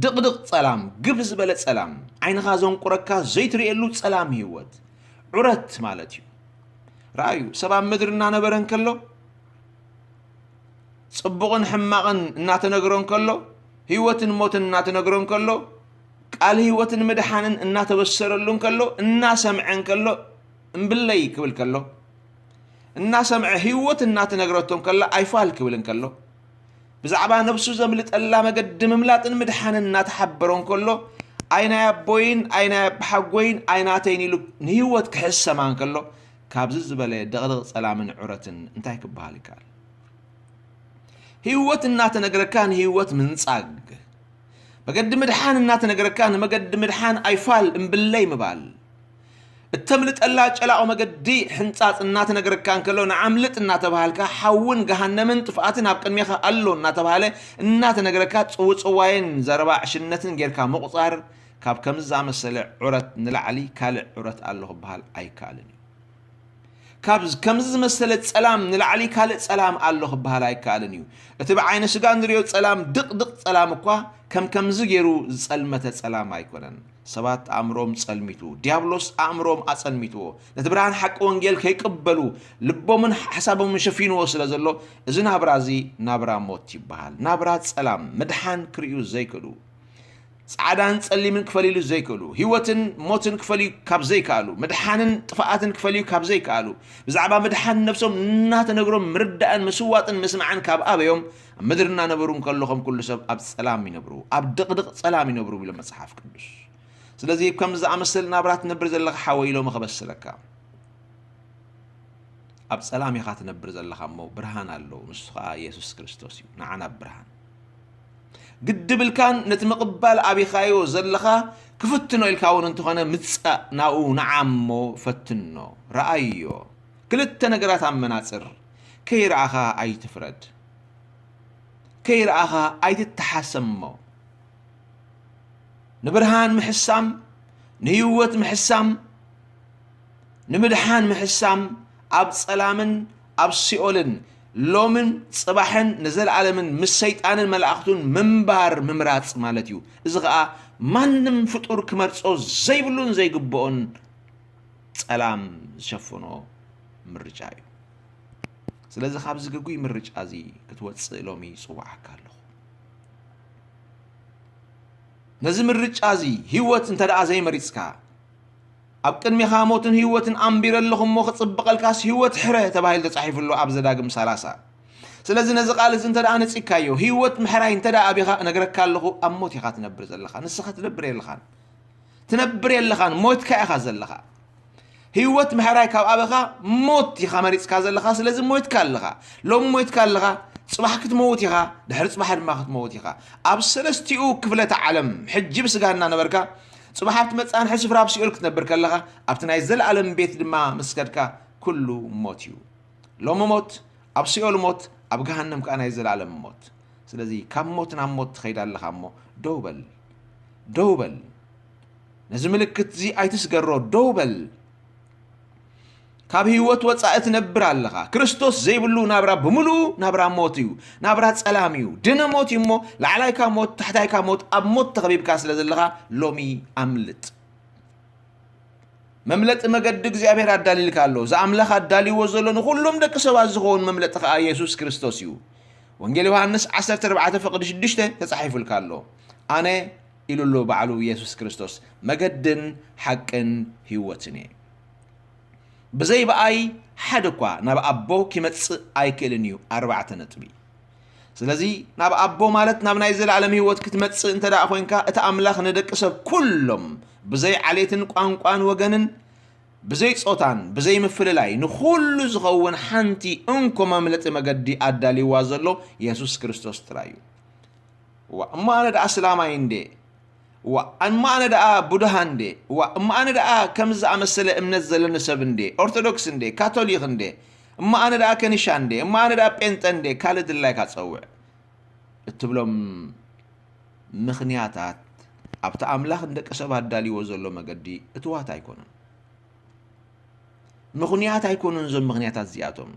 ድቕድቕ ጸላም፣ ግብ ዝበለ ጸላም፣ ዓይንኻ ዘንቁረካ ዘይትርእየሉ ጸላም ህይወት፣ ዑረት ማለት እዩ። ረኣዩ፣ ሰብ ኣብ ምድሪ እናነበረ እንከሎ፣ ጽቡቕን ሕማቕን እናተነግሮ እንከሎ፣ ህይወትን ሞትን እናተነግሮ እንከሎ፣ ቃል ህይወትን ምድሓንን እናተበሰረሉ እንከሎ፣ እናሰምዐ እንከሎ፣ እምብለይ ክብል ከሎ፣ እናሰምዐ ህይወት እናተነግረቶ እንከላ ኣይፋል ክብል እንከሎ፣ ብዛዕባ ነብሱ ዘምልጠላ መገዲ ምምላጥን ምድሓንን እናተሓበሮ እንከሎ፣ ኣይ ናይ ኣቦይን ኣይ ናይ ኣቦሓጎይን ኣይ ናተይን ኢሉ ንህይወት ክሕሰማ እንከሎ፣ ካብዚ ዝበለ ደቕደቕ ጸላምን ዑረትን እንታይ ክበሃል ይከኣል? ህይወት እናተነግረካ ንህይወት ምንጻግ፣ መገዲ ምድሓን እናተነገረካ ንመገዲ ምድሓን ኣይፋል እምብለይ ምባል። እተምልጠላ ጨላኦ መገዲ ሕንጻጽ እናተነገረካ እንከሎ ንዓምልጥ እናተባሃልካ ሓውን ገሃነምን ጥፍኣትን ኣብ ቅድሜኻ ኣሎ እናተባሃለ እናተነገረካ ጽውጽዋይን ዘረባ ዕሽነትን ጌርካ ምቑጻር ካብ ከምዚ ዝኣመሰለ ዑረት ንላዕሊ ካልእ ዑረት ኣሎ ክበሃል ኣይከኣልን እዩ። ካብ ከምዚ ዝመሰለ ጸላም ንላዕሊ ካልእ ጸላም ኣሎ ክበሃል ኣይከኣልን እዩ። እቲ ብዓይነ ስጋ እንሪኦ ጸላም ድቕድቕ ጸላም እኳ ከም ከምዚ ገይሩ ዝጸልመተ ጸላም ኣይኮነን። ሰባት ኣእምሮም ጸልሚቱ፣ ዲያብሎስ ኣእምሮም ኣጸልሚትዎ፣ ነቲ ብርሃን ሓቂ ወንጌል ከይቅበሉ ልቦምን ሓሳቦምን ሸፊንዎ ስለ ዘሎ፣ እዚ ናብራ እዚ ናብራ ሞት ይበሃል። ናብራ ጸላም፣ ምድሓን ክርእዩ ዘይክእሉ፣ ጻዕዳን ጸሊምን ክፈልይሉ ዘይክእሉ፣ ህይወትን ሞትን ክፈልዩ ካብ ዘይከኣሉ፣ ምድሓንን ጥፍኣትን ክፈልዩ ካብ ዘይከኣሉ፣ ብዛዕባ ምድሓን ነብሶም እናተነግሮም ምርዳእን ምስዋጥን ምስማዕን ካብ ኣበዮም፣ ኣብ ምድሪ እናነበሩ እንከሎ ከም ኩሉ ሰብ ኣብ ጸላም ይነብሩ፣ ኣብ ድቕድቕ ጸላም ይነብሩ ይብሎ መጽሓፍ ቅዱስ። ስለዚ ከም ዝኣመሰለ ናብራ ትነብር ዘለኻ ሓወይ ኢሎም ከበስረካ። ኣብ ጸላም ኢኻ ትነብር ዘለኻ እሞ ብርሃን ኣሎ፣ ንሱ ኸኣ የሱስ ክርስቶስ እዩ፣ ንዓና ብርሃን። ግድብልካን ነቲ ምቕባል ኣቢኻዮ ዘለኻ ክፍትኖ ኢልካ እውን እንተኾነ ምጻእ ናብኡ ንዓ እሞ ፈትኖ፣ ረኣዮ። ክልተ ነገራት ኣብ መናጽር፣ ከይረኣኻ ኣይትፍረድ፣ ከይረኣኻ ኣይትተሓሰሞ። ንብርሃን ምሕሳም፣ ንህይወት ምሕሳም፣ ንምድሓን ምሕሳም ኣብ ጸላምን ኣብ ሲኦልን ሎምን ጽባሕን ንዘለኣለምን ምስ ሰይጣንን መላእኽቱን ምንባር ምምራጽ ማለት እዩ። እዚ ኸኣ ማንም ፍጡር ክመርጾ ዘይብሉን ዘይግብኦን ጸላም ዝሸፍኖ ምርጫ እዩ። ስለዚ ካብዚ ግጉይ ምርጫ እዚ ክትወጽእ ሎሚ ይጽውዓካ ኣለኹ። ነዚ ምርጫ እዚ ህይወት እንተ ደኣ ዘይመሪጽካ፣ ኣብ ቅድሜኻ ሞትን ህይወትን ኣንቢረ ኣለኹ እሞ ክጽብቐልካስ ህይወት ሕረ ተባሂሉ ተጻሒፉ ኣሎ ኣብ ዘዳግም ሰላሳ። ስለዚ ነዚ ቃል እዚ እንተ ደኣ ነጺግካዮ፣ ህይወት ምሕራይ እንተ ደኣ ኣቢኻ እነግረካ ኣለኹ፣ ኣብ ሞት ኢኻ ትነብር ዘለኻ፣ ንስኻ ትነብር የለኻን። ትነብር የለኻን፣ ሞትካ ኢኻ ዘለኻ። ህይወት ምሕራይ ካብ ኣበኻ ሞት ኢኻ መሪጽካ ዘለኻ፣ ስለዚ ሞይትካ ኣለኻ። ሎሚ ሞይትካ ኣለኻ፣ ጽባሕ ክትመውት ኢኻ፣ ድሕሪ ጽባሕ ድማ ክትመውት ኢኻ። ኣብ ሰለስቲኡ ክፍለተ ዓለም ሕጂ ብስጋ እናነበርካ፣ ጽባሕ ኣብቲ መጻንሒ ስፍራ ኣብ ሲኦል ክትነብር ከለኻ፣ ኣብቲ ናይ ዘለኣለም ቤት ድማ ምስ ከድካ፣ ኩሉ ሞት እዩ። ሎሚ ሞት፣ ኣብ ሲኦል ሞት፣ ኣብ ገሃነም ከኣ ናይ ዘለኣለም ሞት። ስለዚ ካብ ሞት ናብ ሞት ትኸይድ ኣለኻ እሞ፣ ደው በል፣ ደው በል። ነዚ ምልክት እዚ ኣይትስገሮ፣ ደው በል። ካብ ህይወት ወጻኢ ትነብር ኣለኻ። ክርስቶስ ዘይብሉ ናብራ ብምሉኡ ናብራ ሞት እዩ። ናብራ ጸላም እዩ። ድነ ሞት እዩ እሞ፣ ላዕላይካ ሞት፣ ታሕታይካ ሞት፣ ኣብ ሞት ተኸቢብካ ስለ ዘለኻ፣ ሎሚ ኣምልጥ። መምለጢ መገዲ እግዚኣብሔር ኣዳሊልካ ኣሎ። እዚ ኣምላኽ ኣዳልይዎ ዘሎ ንኹሎም ደቂ ሰባት ዝኸውን መምለጢ ኸኣ የሱስ ክርስቶስ እዩ። ወንጌል ዮሃንስ ዓሰርተ ኣርባዕተ ፍቕዲ ሽዱሽተ ተጻሒፉልካ ኣሎ። ኣነ ኢሉ ኣሎ ባዕሉ የሱስ ክርስቶስ፣ መገድን ሓቅን ህይወትን እየ። ብዘይ ብኣይ ሓደ እኳ ናብ ኣቦ ኪመጽእ ኣይክእልን እዩ። ኣርባዕተ ነጥቢ። ስለዚ ናብ ኣቦ ማለት ናብ ናይ ዘለኣለም ህይወት ክትመጽእ እንተ ደኣ ኾይንካ፣ እቲ ኣምላኽ ንደቂ ሰብ ኩሎም ብዘይ ዓሌትን ቋንቋን ወገንን ብዘይ ጾታን ብዘይ ምፍልላይ ንኹሉ ዝኸውን ሓንቲ እንኮ መምለጢ መገዲ ኣዳልይዋ ዘሎ የሱስ ክርስቶስ ጥራይ እዩ። እዋ፣ እሞ ኣነ ደኣ እስላማይ እንዴ? እዋ፣ እሞ ኣነ ደኣ ቡድሃ እንዴ? እዋ፣ እሞ ኣነ ደኣ ከምዚ ዝኣመሰለ እምነት ዘለኒ ሰብ እንዴ? ኦርቶዶክስ እንዴ? ካቶሊኽ እንዴ? እሞ ኣነ ደኣ ከኒሻ እንዴ? እሞ ኣነ ደኣ ጴንጠ እንዴ? ካልእ ድላይካ ጸውዕ እትብሎም ምኽንያታት ኣብቲ ኣምላኽ ንደቂ ሰብ ኣዳልይዎ ዘሎ መገዲ እትዋት ኣይኮኑን። ምኽንያት ኣይኮኑን እዞም ምኽንያታት እዚኣቶም።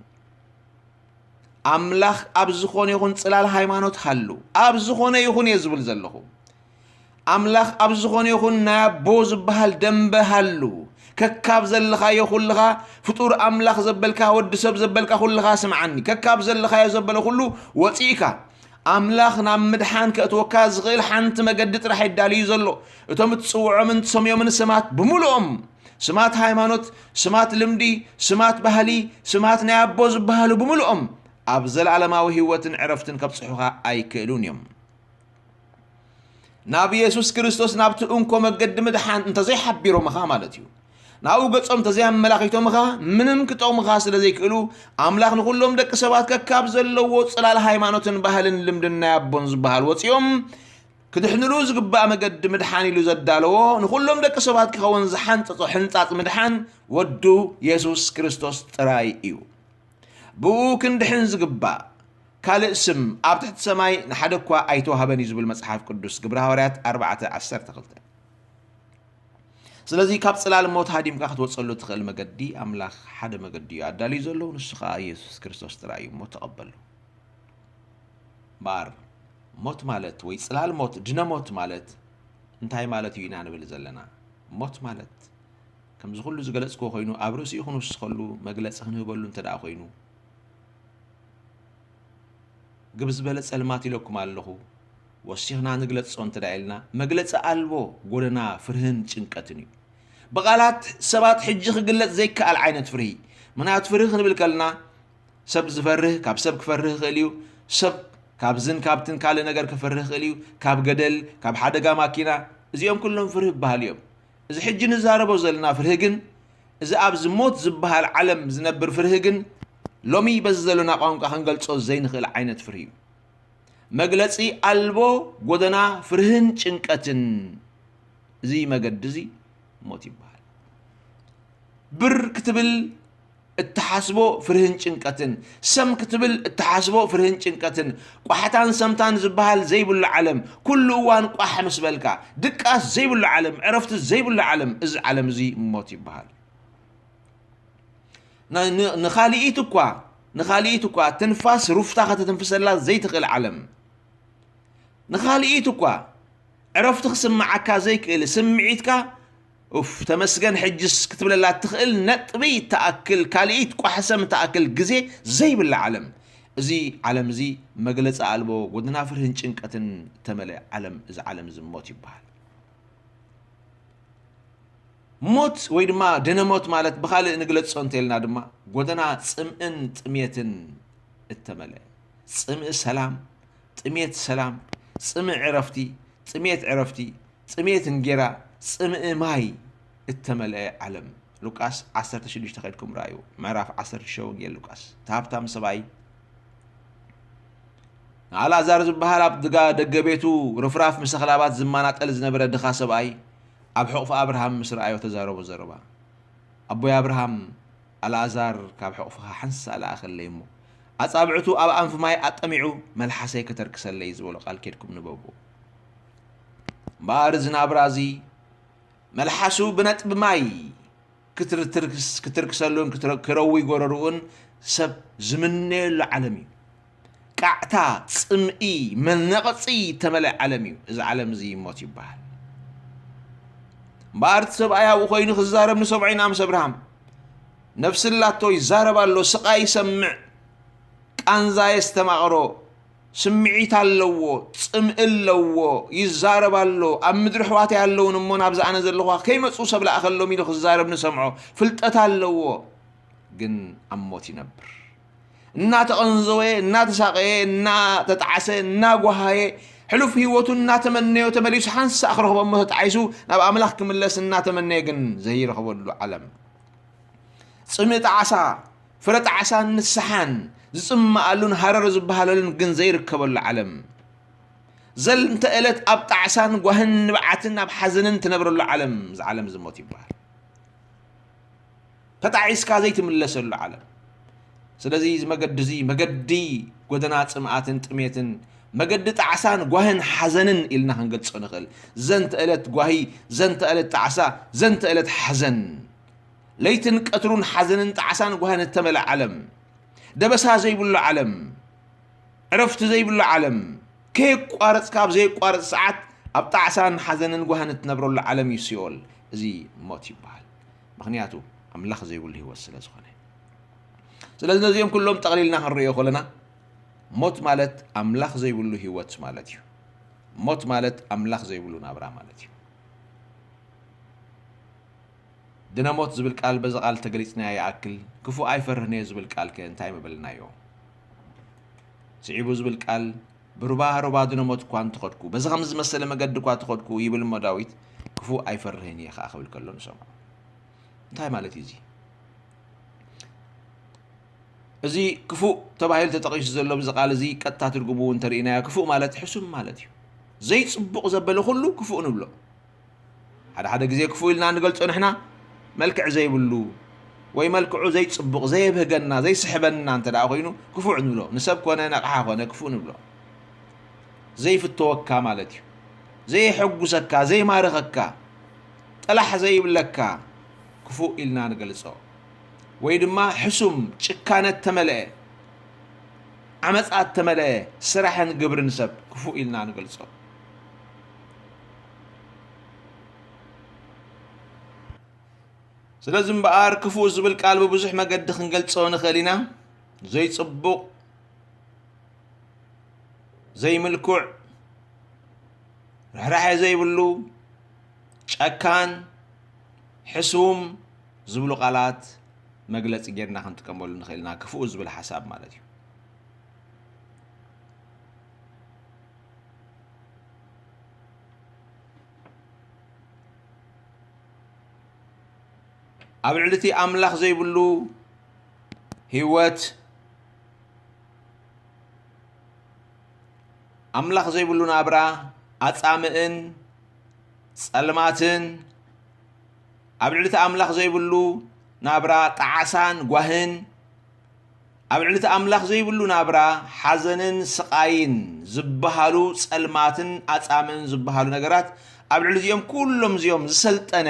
ኣምላኽ ኣብ ዝኾነ ይኹን ጽላል ሃይማኖት ሃሉ፣ ኣብ ዝኾነ ይኹን እየ ዝብል ዘለኹ። ኣምላኽ ኣብ ዝኾነ ይኹን ናይ ኣቦ ዝበሃል ደንበ ሃሉ፣ ከካብ ዘለኻዮ ኩልኻ፣ ፍጡር ኣምላኽ ዘበልካ፣ ወዲ ሰብ ዘበልካ ኩልኻ ስምዓኒ። ከካብ ዘለኻዮ ዘበለ ኩሉ ወጺእካ፣ ኣምላኽ ናብ ምድሓን ከእትወካ ዝኽእል ሓንቲ መገዲ ጥራሕ እዩ ኣዳልዩ ዘሎ። እቶም እትጽውዖምን ትሰምዮምን ስማት ብምሉኦም፣ ስማት ሃይማኖት፣ ስማት ልምዲ፣ ስማት ባህሊ፣ ስማት ናይ ኣቦ ዝበሃሉ ብምሉኦም፣ ኣብ ዘለኣለማዊ ህይወትን ዕረፍትን ከብጽሑኻ ኣይክእሉን እዮም። ናብ የሱስ ክርስቶስ፣ ናብቲ እንኮ መገዲ ምድሓን እንተዘይሓቢሮምኻ ማለት እዩ። ናብኡ ገጾም እንተዘይኣመላኺቶምኻ፣ ምንም ክጠቕሙኻ ስለ ዘይክእሉ፣ ኣምላኽ ንኹሎም ደቂ ሰባት ከካብ ዘለዎ ጽላል ሃይማኖትን ባህልን ልምድን ናይ ኣቦን ዝበሃል ወጺኦም፣ ክድሕንሉ ዝግባእ መገዲ ምድሓን ኢሉ ዘዳለዎ ንኹሎም ደቂ ሰባት ክኸውን ዝሓንጸጾ ሕንጻጽ ምድሓን ወዱ የሱስ ክርስቶስ ጥራይ እዩ። ብኡ ክንድሕን ዝግባእ ካልእ ስም ኣብ ትሕቲ ሰማይ ንሓደ እኳ ኣይተዋህበን እዩ ዝብል መጽሓፍ ቅዱስ፣ ግብረ ሃዋርያት ኣርባዕተ ዓሰርተ ክልተ። ስለዚ ካብ ጽላል ሞት ሃዲምካ ክትወጸሉ ትኽእል መገዲ ኣምላኽ ሓደ መገዲ እዩ ኣዳልዩ ዘለዉ፣ ንሱ ኸኣ የሱስ ክርስቶስ ጥራይ እዩ። እሞ ተቐበሉ። እምበኣር ሞት ማለት ወይ ጽላል ሞት፣ ድነ ሞት ማለት እንታይ ማለት እዩ ኢና ንብል ዘለና? ሞት ማለት ከምዚ ኩሉ ዝገለጽክዎ ኮይኑ ኣብ ርእሲኡ ክንውስኸሉ መግለጺ ክንህበሉ እንተ ደኣ ኮይኑ ግብ ዝበለ ጸልማት ኢለኩም ኣለኹ። ወሲኽና ንግለጾ እንተ ደኣ ኢልና መግለጺ ኣልቦ ጎደና ፍርህን ጭንቀትን እዩ። ብቓላት ሰባት ሕጂ ክግለጽ ዘይከኣል ዓይነት ፍርሂ። ምኽንያቱ ፍርሂ ክንብል ከለና ሰብ ዝፈርህ ካብ ሰብ ክፈርህ ይኽእል እዩ። ሰብ ካብዝን ካብትን ካልእ ነገር ክፈርህ ይኽእል እዩ። ካብ ገደል፣ ካብ ሓደጋ ማኪና፣ እዚኦም ኩሎም ፍርሂ ይበሃሉ እዮም። እዚ ሕጂ ንዛረቦ ዘለና ፍርሂ ግን፣ እዚ ኣብዚ ሞት ዝበሃል ዓለም ዝነብር ፍርሂ ግን፣ ሎሚ በዚ ዘለና ቋንቋ ክንገልጾ ዘይንኽእል ዓይነት ፍርሂ እዩ። መግለጺ ኣልቦ ጎደና ፍርህን ጭንቀትን። እዚ መገዲ እዚ ሞት ይበሃል። ብር ክትብል እትሓስቦ ፍርህን ጭንቀትን፣ ሰም ክትብል እትሓስቦ ፍርህን ጭንቀትን፣ ቋሕታን ሰምታን ዝበሃል ዘይብሉ ዓለም፣ ኩሉ እዋን ቋሕ ምስ በልካ፣ ድቃስ ዘይብሉ ዓለም፣ ዕረፍቲ ዘይብሉ ዓለም፣ እዚ ዓለም እዚ ሞት ይበሃል። ን-፣ ን-፣ ንኻልኢት እኳ፣ ንኻልኢት እኳ ትንፋስ ሩፍታ ከተትንፍሰላ ዘይትኽእል ዓለም፣ ንኻልኢት እኳ ዕረፍቲ ክስምዓካ ዘይክእል ስምዒትካ፣ "ኡፍ፣ ተመስገን፣ ሕጅስ" ክትብለላ እትኽእል ነጥቢ እትኣክል ካልኢት ቋሕሰም እትኣክል ግዜ ዘይብላ ዓለም። እዚ ዓለም እዚ መግለጺ ኣልቦ ጎደና ፍርህን ጭንቀትን እተመልአ ዓለም፣ እዚ ዓለም እዚ ሞት ይበሃል። ሞት ወይ ድማ ደነ ሞት ማለት ብኻልእ ንግለጾ እንተኢልና ድማ ጎደና ጽምእን ጥሜትን እተመልአ። ጽምእ ሰላም፣ ጥሜት ሰላም፣ ጽምእ ዕረፍቲ፣ ጥሜት ዕረፍቲ፣ ጽሜት እንጌራ፣ ጽምእ ማይ እተመልአ ዓለም። ሉቃስ ዓሰርተ ሽዱሽተ ከድኩም ረኣዩ። ምዕራፍ ዓሰርተ ሽዱሽተ ወንጌል ሉቃስ። እቲ ሃብታም ሰብኣይ ንኣልኣዛር ዝበሃል ኣብ ድጋ ደገ ቤቱ ርፍራፍ ምስ ኣኽላባት ዝመናጠል ዝነበረ ድኻ ሰብኣይ ኣብ ሕቑፊ ኣብርሃም ምስ ረኣዮ ተዛረቦ ዘረባ። "ኣቦይ ኣብርሃም፣ ኣልኣዛር ካብ ሕቑፍኻ ሓንሳእ ለኣኸለይ እሞ፣ ኣጻብዕቱ ኣብ ኣንፊ ማይ ኣጠሚዑ መልሓሰይ ከተርክሰለይ" ዝበሎ ቃል ኬድኩም ንበቡ። እምበኣር እዚ ናብራ እዚ መልሓሱ ብነጥቢ ማይ ክትርትርክስ-፣ ክትርክሰሉን ክትረ-፣ ክረዊ ጎረርኡን ሰብ ዝምነየሉ ዓለም እዩ። ቃዕታ፣ ጽምኢ፣ መነቐጺ እተመልአ ዓለም እዩ። እዚ ዓለም እዚ ሞት ይበሃል። እምበኣር እቲ ሰብኣይ ኣብኡ ኮይኑ ክዛረብ ንሰምዖ ኢና ምስ ኣብርሃም። ነፍሲ ኣላቶ ይዛረብ ኣሎ፣ ስቓይ ይሰምዕ፣ ቃንዛ የስተማቕሮ፣ ስምዒት ኣለዎ፣ ጽምኢ ኣለዎ፣ ይዛረብ ኣሎ። ኣብ ምድሪ ኣሕዋተይ ኣለዉን እሞ ናብዚ ኣነ ዘለኹዋ ከይመጹ ሰብ ለኣኸሎም ኢሉ ክዛረብ ንሰምዖ። ፍልጠት ኣለዎ፣ ግን ኣብ ሞት ይነብር። እናተቐንዘወ፣ እናተሳቐየ፣ እናተጣዕሰ፣ እናጓሃየ፣ ሕሉፍ ህይወቱ እናተመነዮ ተመሊሱ ሓንሳእ ክረኽቦ እሞ ተጣዒሱ ናብ ኣምላኽ ክምለስ እናተመነየ ግን ዘይረኽበሉ ዓለም። ጽምኢ ጣዕሳ፣ ፍረ ጣዕሳን ንስሓን ዝጽመኣሉን ሃረር ዝበሃለሉን ግን ዘይርከበሉ ዓለም። ዘንተ ዕለት ኣብ ጣዕሳን ጓህን ንብዓትን ኣብ ሓዘንን ትነብረሉ ዓለም፣ እዚ ዓለም እዚ ሞት ይበሃል። ተጣዒስካ ዘይትምለሰሉ ዓለም። ስለዚ እዚ መገዲ እዚ መገዲ ጎደና ጽምኣትን ጥሜትን፣ መገዲ ጣዕሳን ጓህን ሓዘንን ኢልና ክንገልጾ ንኽእል። ዘንተ ዕለት ጓሂ፣ ዘንተ ዕለት ጣዕሳ፣ ዘንተ ዕለት ሓዘን። ለይትን ቀትሩን ሓዘንን ጣዕሳን ጓህን እተመልአ ዓለም። ደበሳ ዘይብሉ ዓለም። ዕረፍቲ ዘይብሉ ዓለም። ከየቋረጽካ ኣብ ዘየቋርጽ ሰዓት ኣብ ጣዕሳን ሓዘንን ጓህን እትነብረሉ ዓለም እዩ ሲኦል። እዚ ሞት ይበሃል። ምኽንያቱ ኣምላኽ ዘይብሉ ህይወት ስለ ዝኾነ። ስለዚ ነዚኦም ኩሎም ጠቕሊልና ክንርእዮ ከለና ሞት ማለት ኣምላኽ ዘይብሉ ህይወት ማለት እዩ። ሞት ማለት ኣምላኽ ዘይብሉ ናብራ ማለት እዩ። ድነ ሞት ዝብል ቃል በዚ ቃል ተገሊጽናዮ ይኣክል፣ ክፉእ ኣይፈርህን እየ ዝብል ቃል ከ እንታይ ምበልናዮ? ስዒቡ ዝብል ቃል ብሩባ ሩባ ድነ ሞት እኳ እንተኸድኩ፣ በዚ ከም ዝመሰለ መገዲ እኳ ተኸድኩ ይብል እሞ ዳዊት፣ ክፉእ ኣይፈርህን እየ ኸኣ ክብል ከሎ ንሰምዖ። እንታይ ማለት እዩ እዚ? እዚ ክፉእ ተባሂሉ ተጠቒሱ ዘሎ ብዚ ቃል እዚ ቀጥታ ትርጉሙ እውን እንተርኢናዮ ክፉእ ማለት ሕሱም ማለት እዩ። ዘይጽቡቕ ዘበለ ኩሉ ክፉእ ንብሎ። ሓደ ሓደ ግዜ ክፉእ ኢልና ንገልጾ ንሕና፣ መልክዕ ዘይብሉ ወይ መልክዑ ዘይጽቡቕ፣ ዘየብህገና፣ ዘይስሕበና እንተ ደኣ ኮይኑ ክፉእ ንብሎ። ንሰብ ኮነ ነቕሓ ኮነ ክፉእ ንብሎ። ዘይፍተወካ ማለት እዩ። ዘየሐጉሰካ፣ ዘይማርኸካ፣ ጠላሕ ዘይብለካ ክፉእ ኢልና ንገልጾ። ወይ ድማ ሕሱም፣ ጭካነ እተመልአ፣ ዓመጻ እተመልአ ስራሕን ግብርን ሰብ ክፉእ ኢልና ንገልጾ። ስለዚ እምበኣር ክፉእ ዝብል ቃል ብብዙሕ መገዲ ክንገልጾ ንኽእል ኢና። ዘይጽቡቕ፣ ዘይምልኩዕ፣ ርሕራሐ ዘይብሉ፣ ጨካን፣ ሕሱም ዝብሉ ቃላት መግለጺ ጌርና ክንጥቀመሉ ንኽእል ኢና፣ ክፉእ ዝብል ሓሳብ ማለት እዩ። ኣብ ልዕሊ እቲ ኣምላኽ ዘይብሉ ህይወት፣ ኣምላኽ ዘይብሉ ናብራ፣ ኣጻምእን ጸልማትን፣ ኣብ ልዕሊ እቲ ኣምላኽ ዘይብሉ ናብራ፣ ጣዕሳን ጓህን፣ ኣብ ልዕሊ እቲ ኣምላኽ ዘይብሉ ናብራ፣ ሓዘንን ስቓይን ዝበሃሉ ጸልማትን ኣጻምእን ዝበሃሉ ነገራት፣ ኣብ ልዕሊ እዚኦም ኩሎም እዚኦም ዝሰልጠነ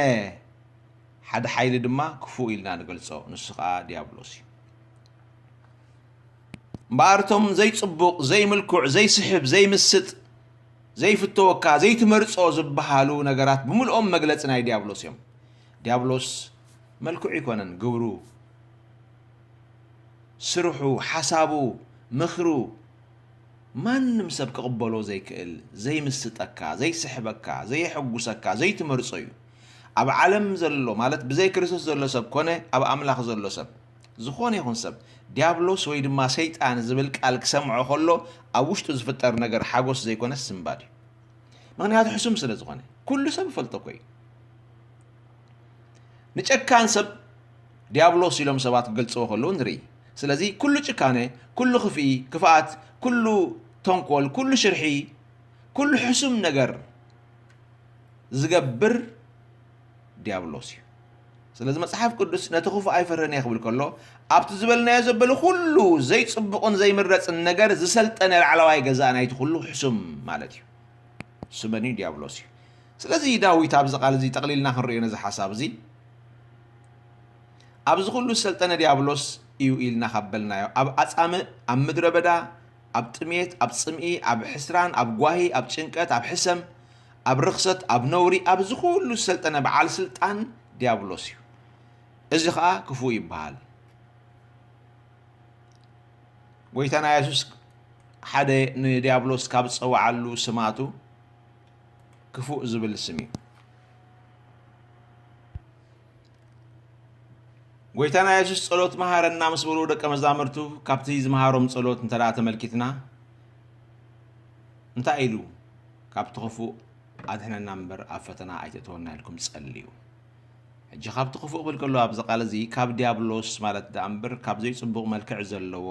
ሓደ ሓይሊ ድማ ክፉእ ኢልና ንገልጾ፣ ንሱ ኸኣ ዲያብሎስ እዩ። እምበኣር እቶም ዘይጽቡቕ፣ ዘይምልኩዕ፣ ዘይስሕብ፣ ዘይምስጥ፣ ዘይፍተወካ፣ ዘይትመርጾ ዝበሃሉ ነገራት ብምልኦም መግለጺ ናይ ዲያብሎስ እዮም። ዲያብሎስ መልክዑ ኣይኮነን፣ ግብሩ፣ ስርሑ፣ ሓሳቡ፣ ምኽሩ፣ ማንም ሰብ ክቕበሎ ዘይክእል፣ ዘይምስጠካ፣ ዘይስሕበካ፣ ዘየሐጉሰካ፣ ዘይትመርጾ እዩ። ኣብ ዓለም ዘሎ፣ ማለት ብዘይ ክርስቶስ ዘሎ ሰብ ኮነ ኣብ ኣምላኽ ዘሎ ሰብ፣ ዝኾነ ይኹን ሰብ፣ ዲያብሎስ ወይ ድማ ሰይጣን ዝብል ቃል ክሰምዖ ከሎ፣ ኣብ ውሽጡ ዝፍጠር ነገር ሓጎስ ዘይኮነስ ስንባድ እዩ። ምኽንያቱ ሕሱም ስለ ዝኾነ፣ ኩሉ ሰብ ይፈልጦ እኮ እዩ። ንጨካን ሰብ ዲያብሎስ ኢሎም ሰባት ክገልጽዎ ከለዉ ንርኢ። ስለዚ ኩሉ ጭካነ፣ ኩሉ ክፍኢ፣ ክፍኣት፣ ኩሉ ተንኮል፣ ኩሉ ሽርሒ፣ ኩሉ ሕሱም ነገር ዝገብር ዲያብሎስ እዩ። ስለዚ መጽሓፍ ቅዱስ ነቲ ክፉእ ኣይፈርህን እየ ክብል ከሎ፣ ኣብቲ ዝበልናዮ ዘበለ ኩሉ ዘይጽቡቕን ዘይምረጽን ነገር ዝሰልጠነ ላዕለዋይ ገዛእ ናይቲ ኩሉ ሕሱም ማለት እዩ። እሱ መን እዩ? ዲያብሎስ እዩ። ስለዚ ዳዊት ኣብዚ ቃል እዚ ጠቕሊልና ክንርእዮ ነዚ ሓሳብ እዚ፣ ኣብዚ ኩሉ ዝሰልጠነ ዲያብሎስ እዩ ኢልና ካብ በልናዮ፣ ኣብ ኣጻምእ፣ ኣብ ምድረ በዳ፣ ኣብ ጥሜት፣ ኣብ ጽምኢ፣ ኣብ ሕስራን፣ ኣብ ጓሂ፣ ኣብ ጭንቀት፣ ኣብ ሕሰም፣ ኣብ ርኽሰት፣ ኣብ ነውሪ፣ ኣብዚ ኩሉ ዝሰልጠነ በዓል ስልጣን ዲያብሎስ እዩ። እዚ ኸኣ ክፉእ ይበሃል። ጎይታና የሱስ ሓደ ንዲያብሎስ ካብ ዝጸውዓሉ ስማቱ ክፉእ ዝብል ስም እዩ። ጎይታና የሱስ ጸሎት መሃረና ምስ በሉ ደቀ መዛሙርቱ፣ ካብቲ ዝመሃሮም ጸሎት እንተ ደኣ ተመልኪትና፣ እንታይ ኢሉ? "ካብቲ ክፉእ ኣድሕነና እምበር ኣብ ፈተና ኣይተእትወና ኢልኩም ጸልዩ።" ሕጂ ካብቲ ክፉእ ክብል ከሎ ኣብዚ ቃል እዚ ካብ ዲያብሎስ ማለት ደኣ እምበር ካብ ዘይጽቡቕ መልክዕ ዘለዎ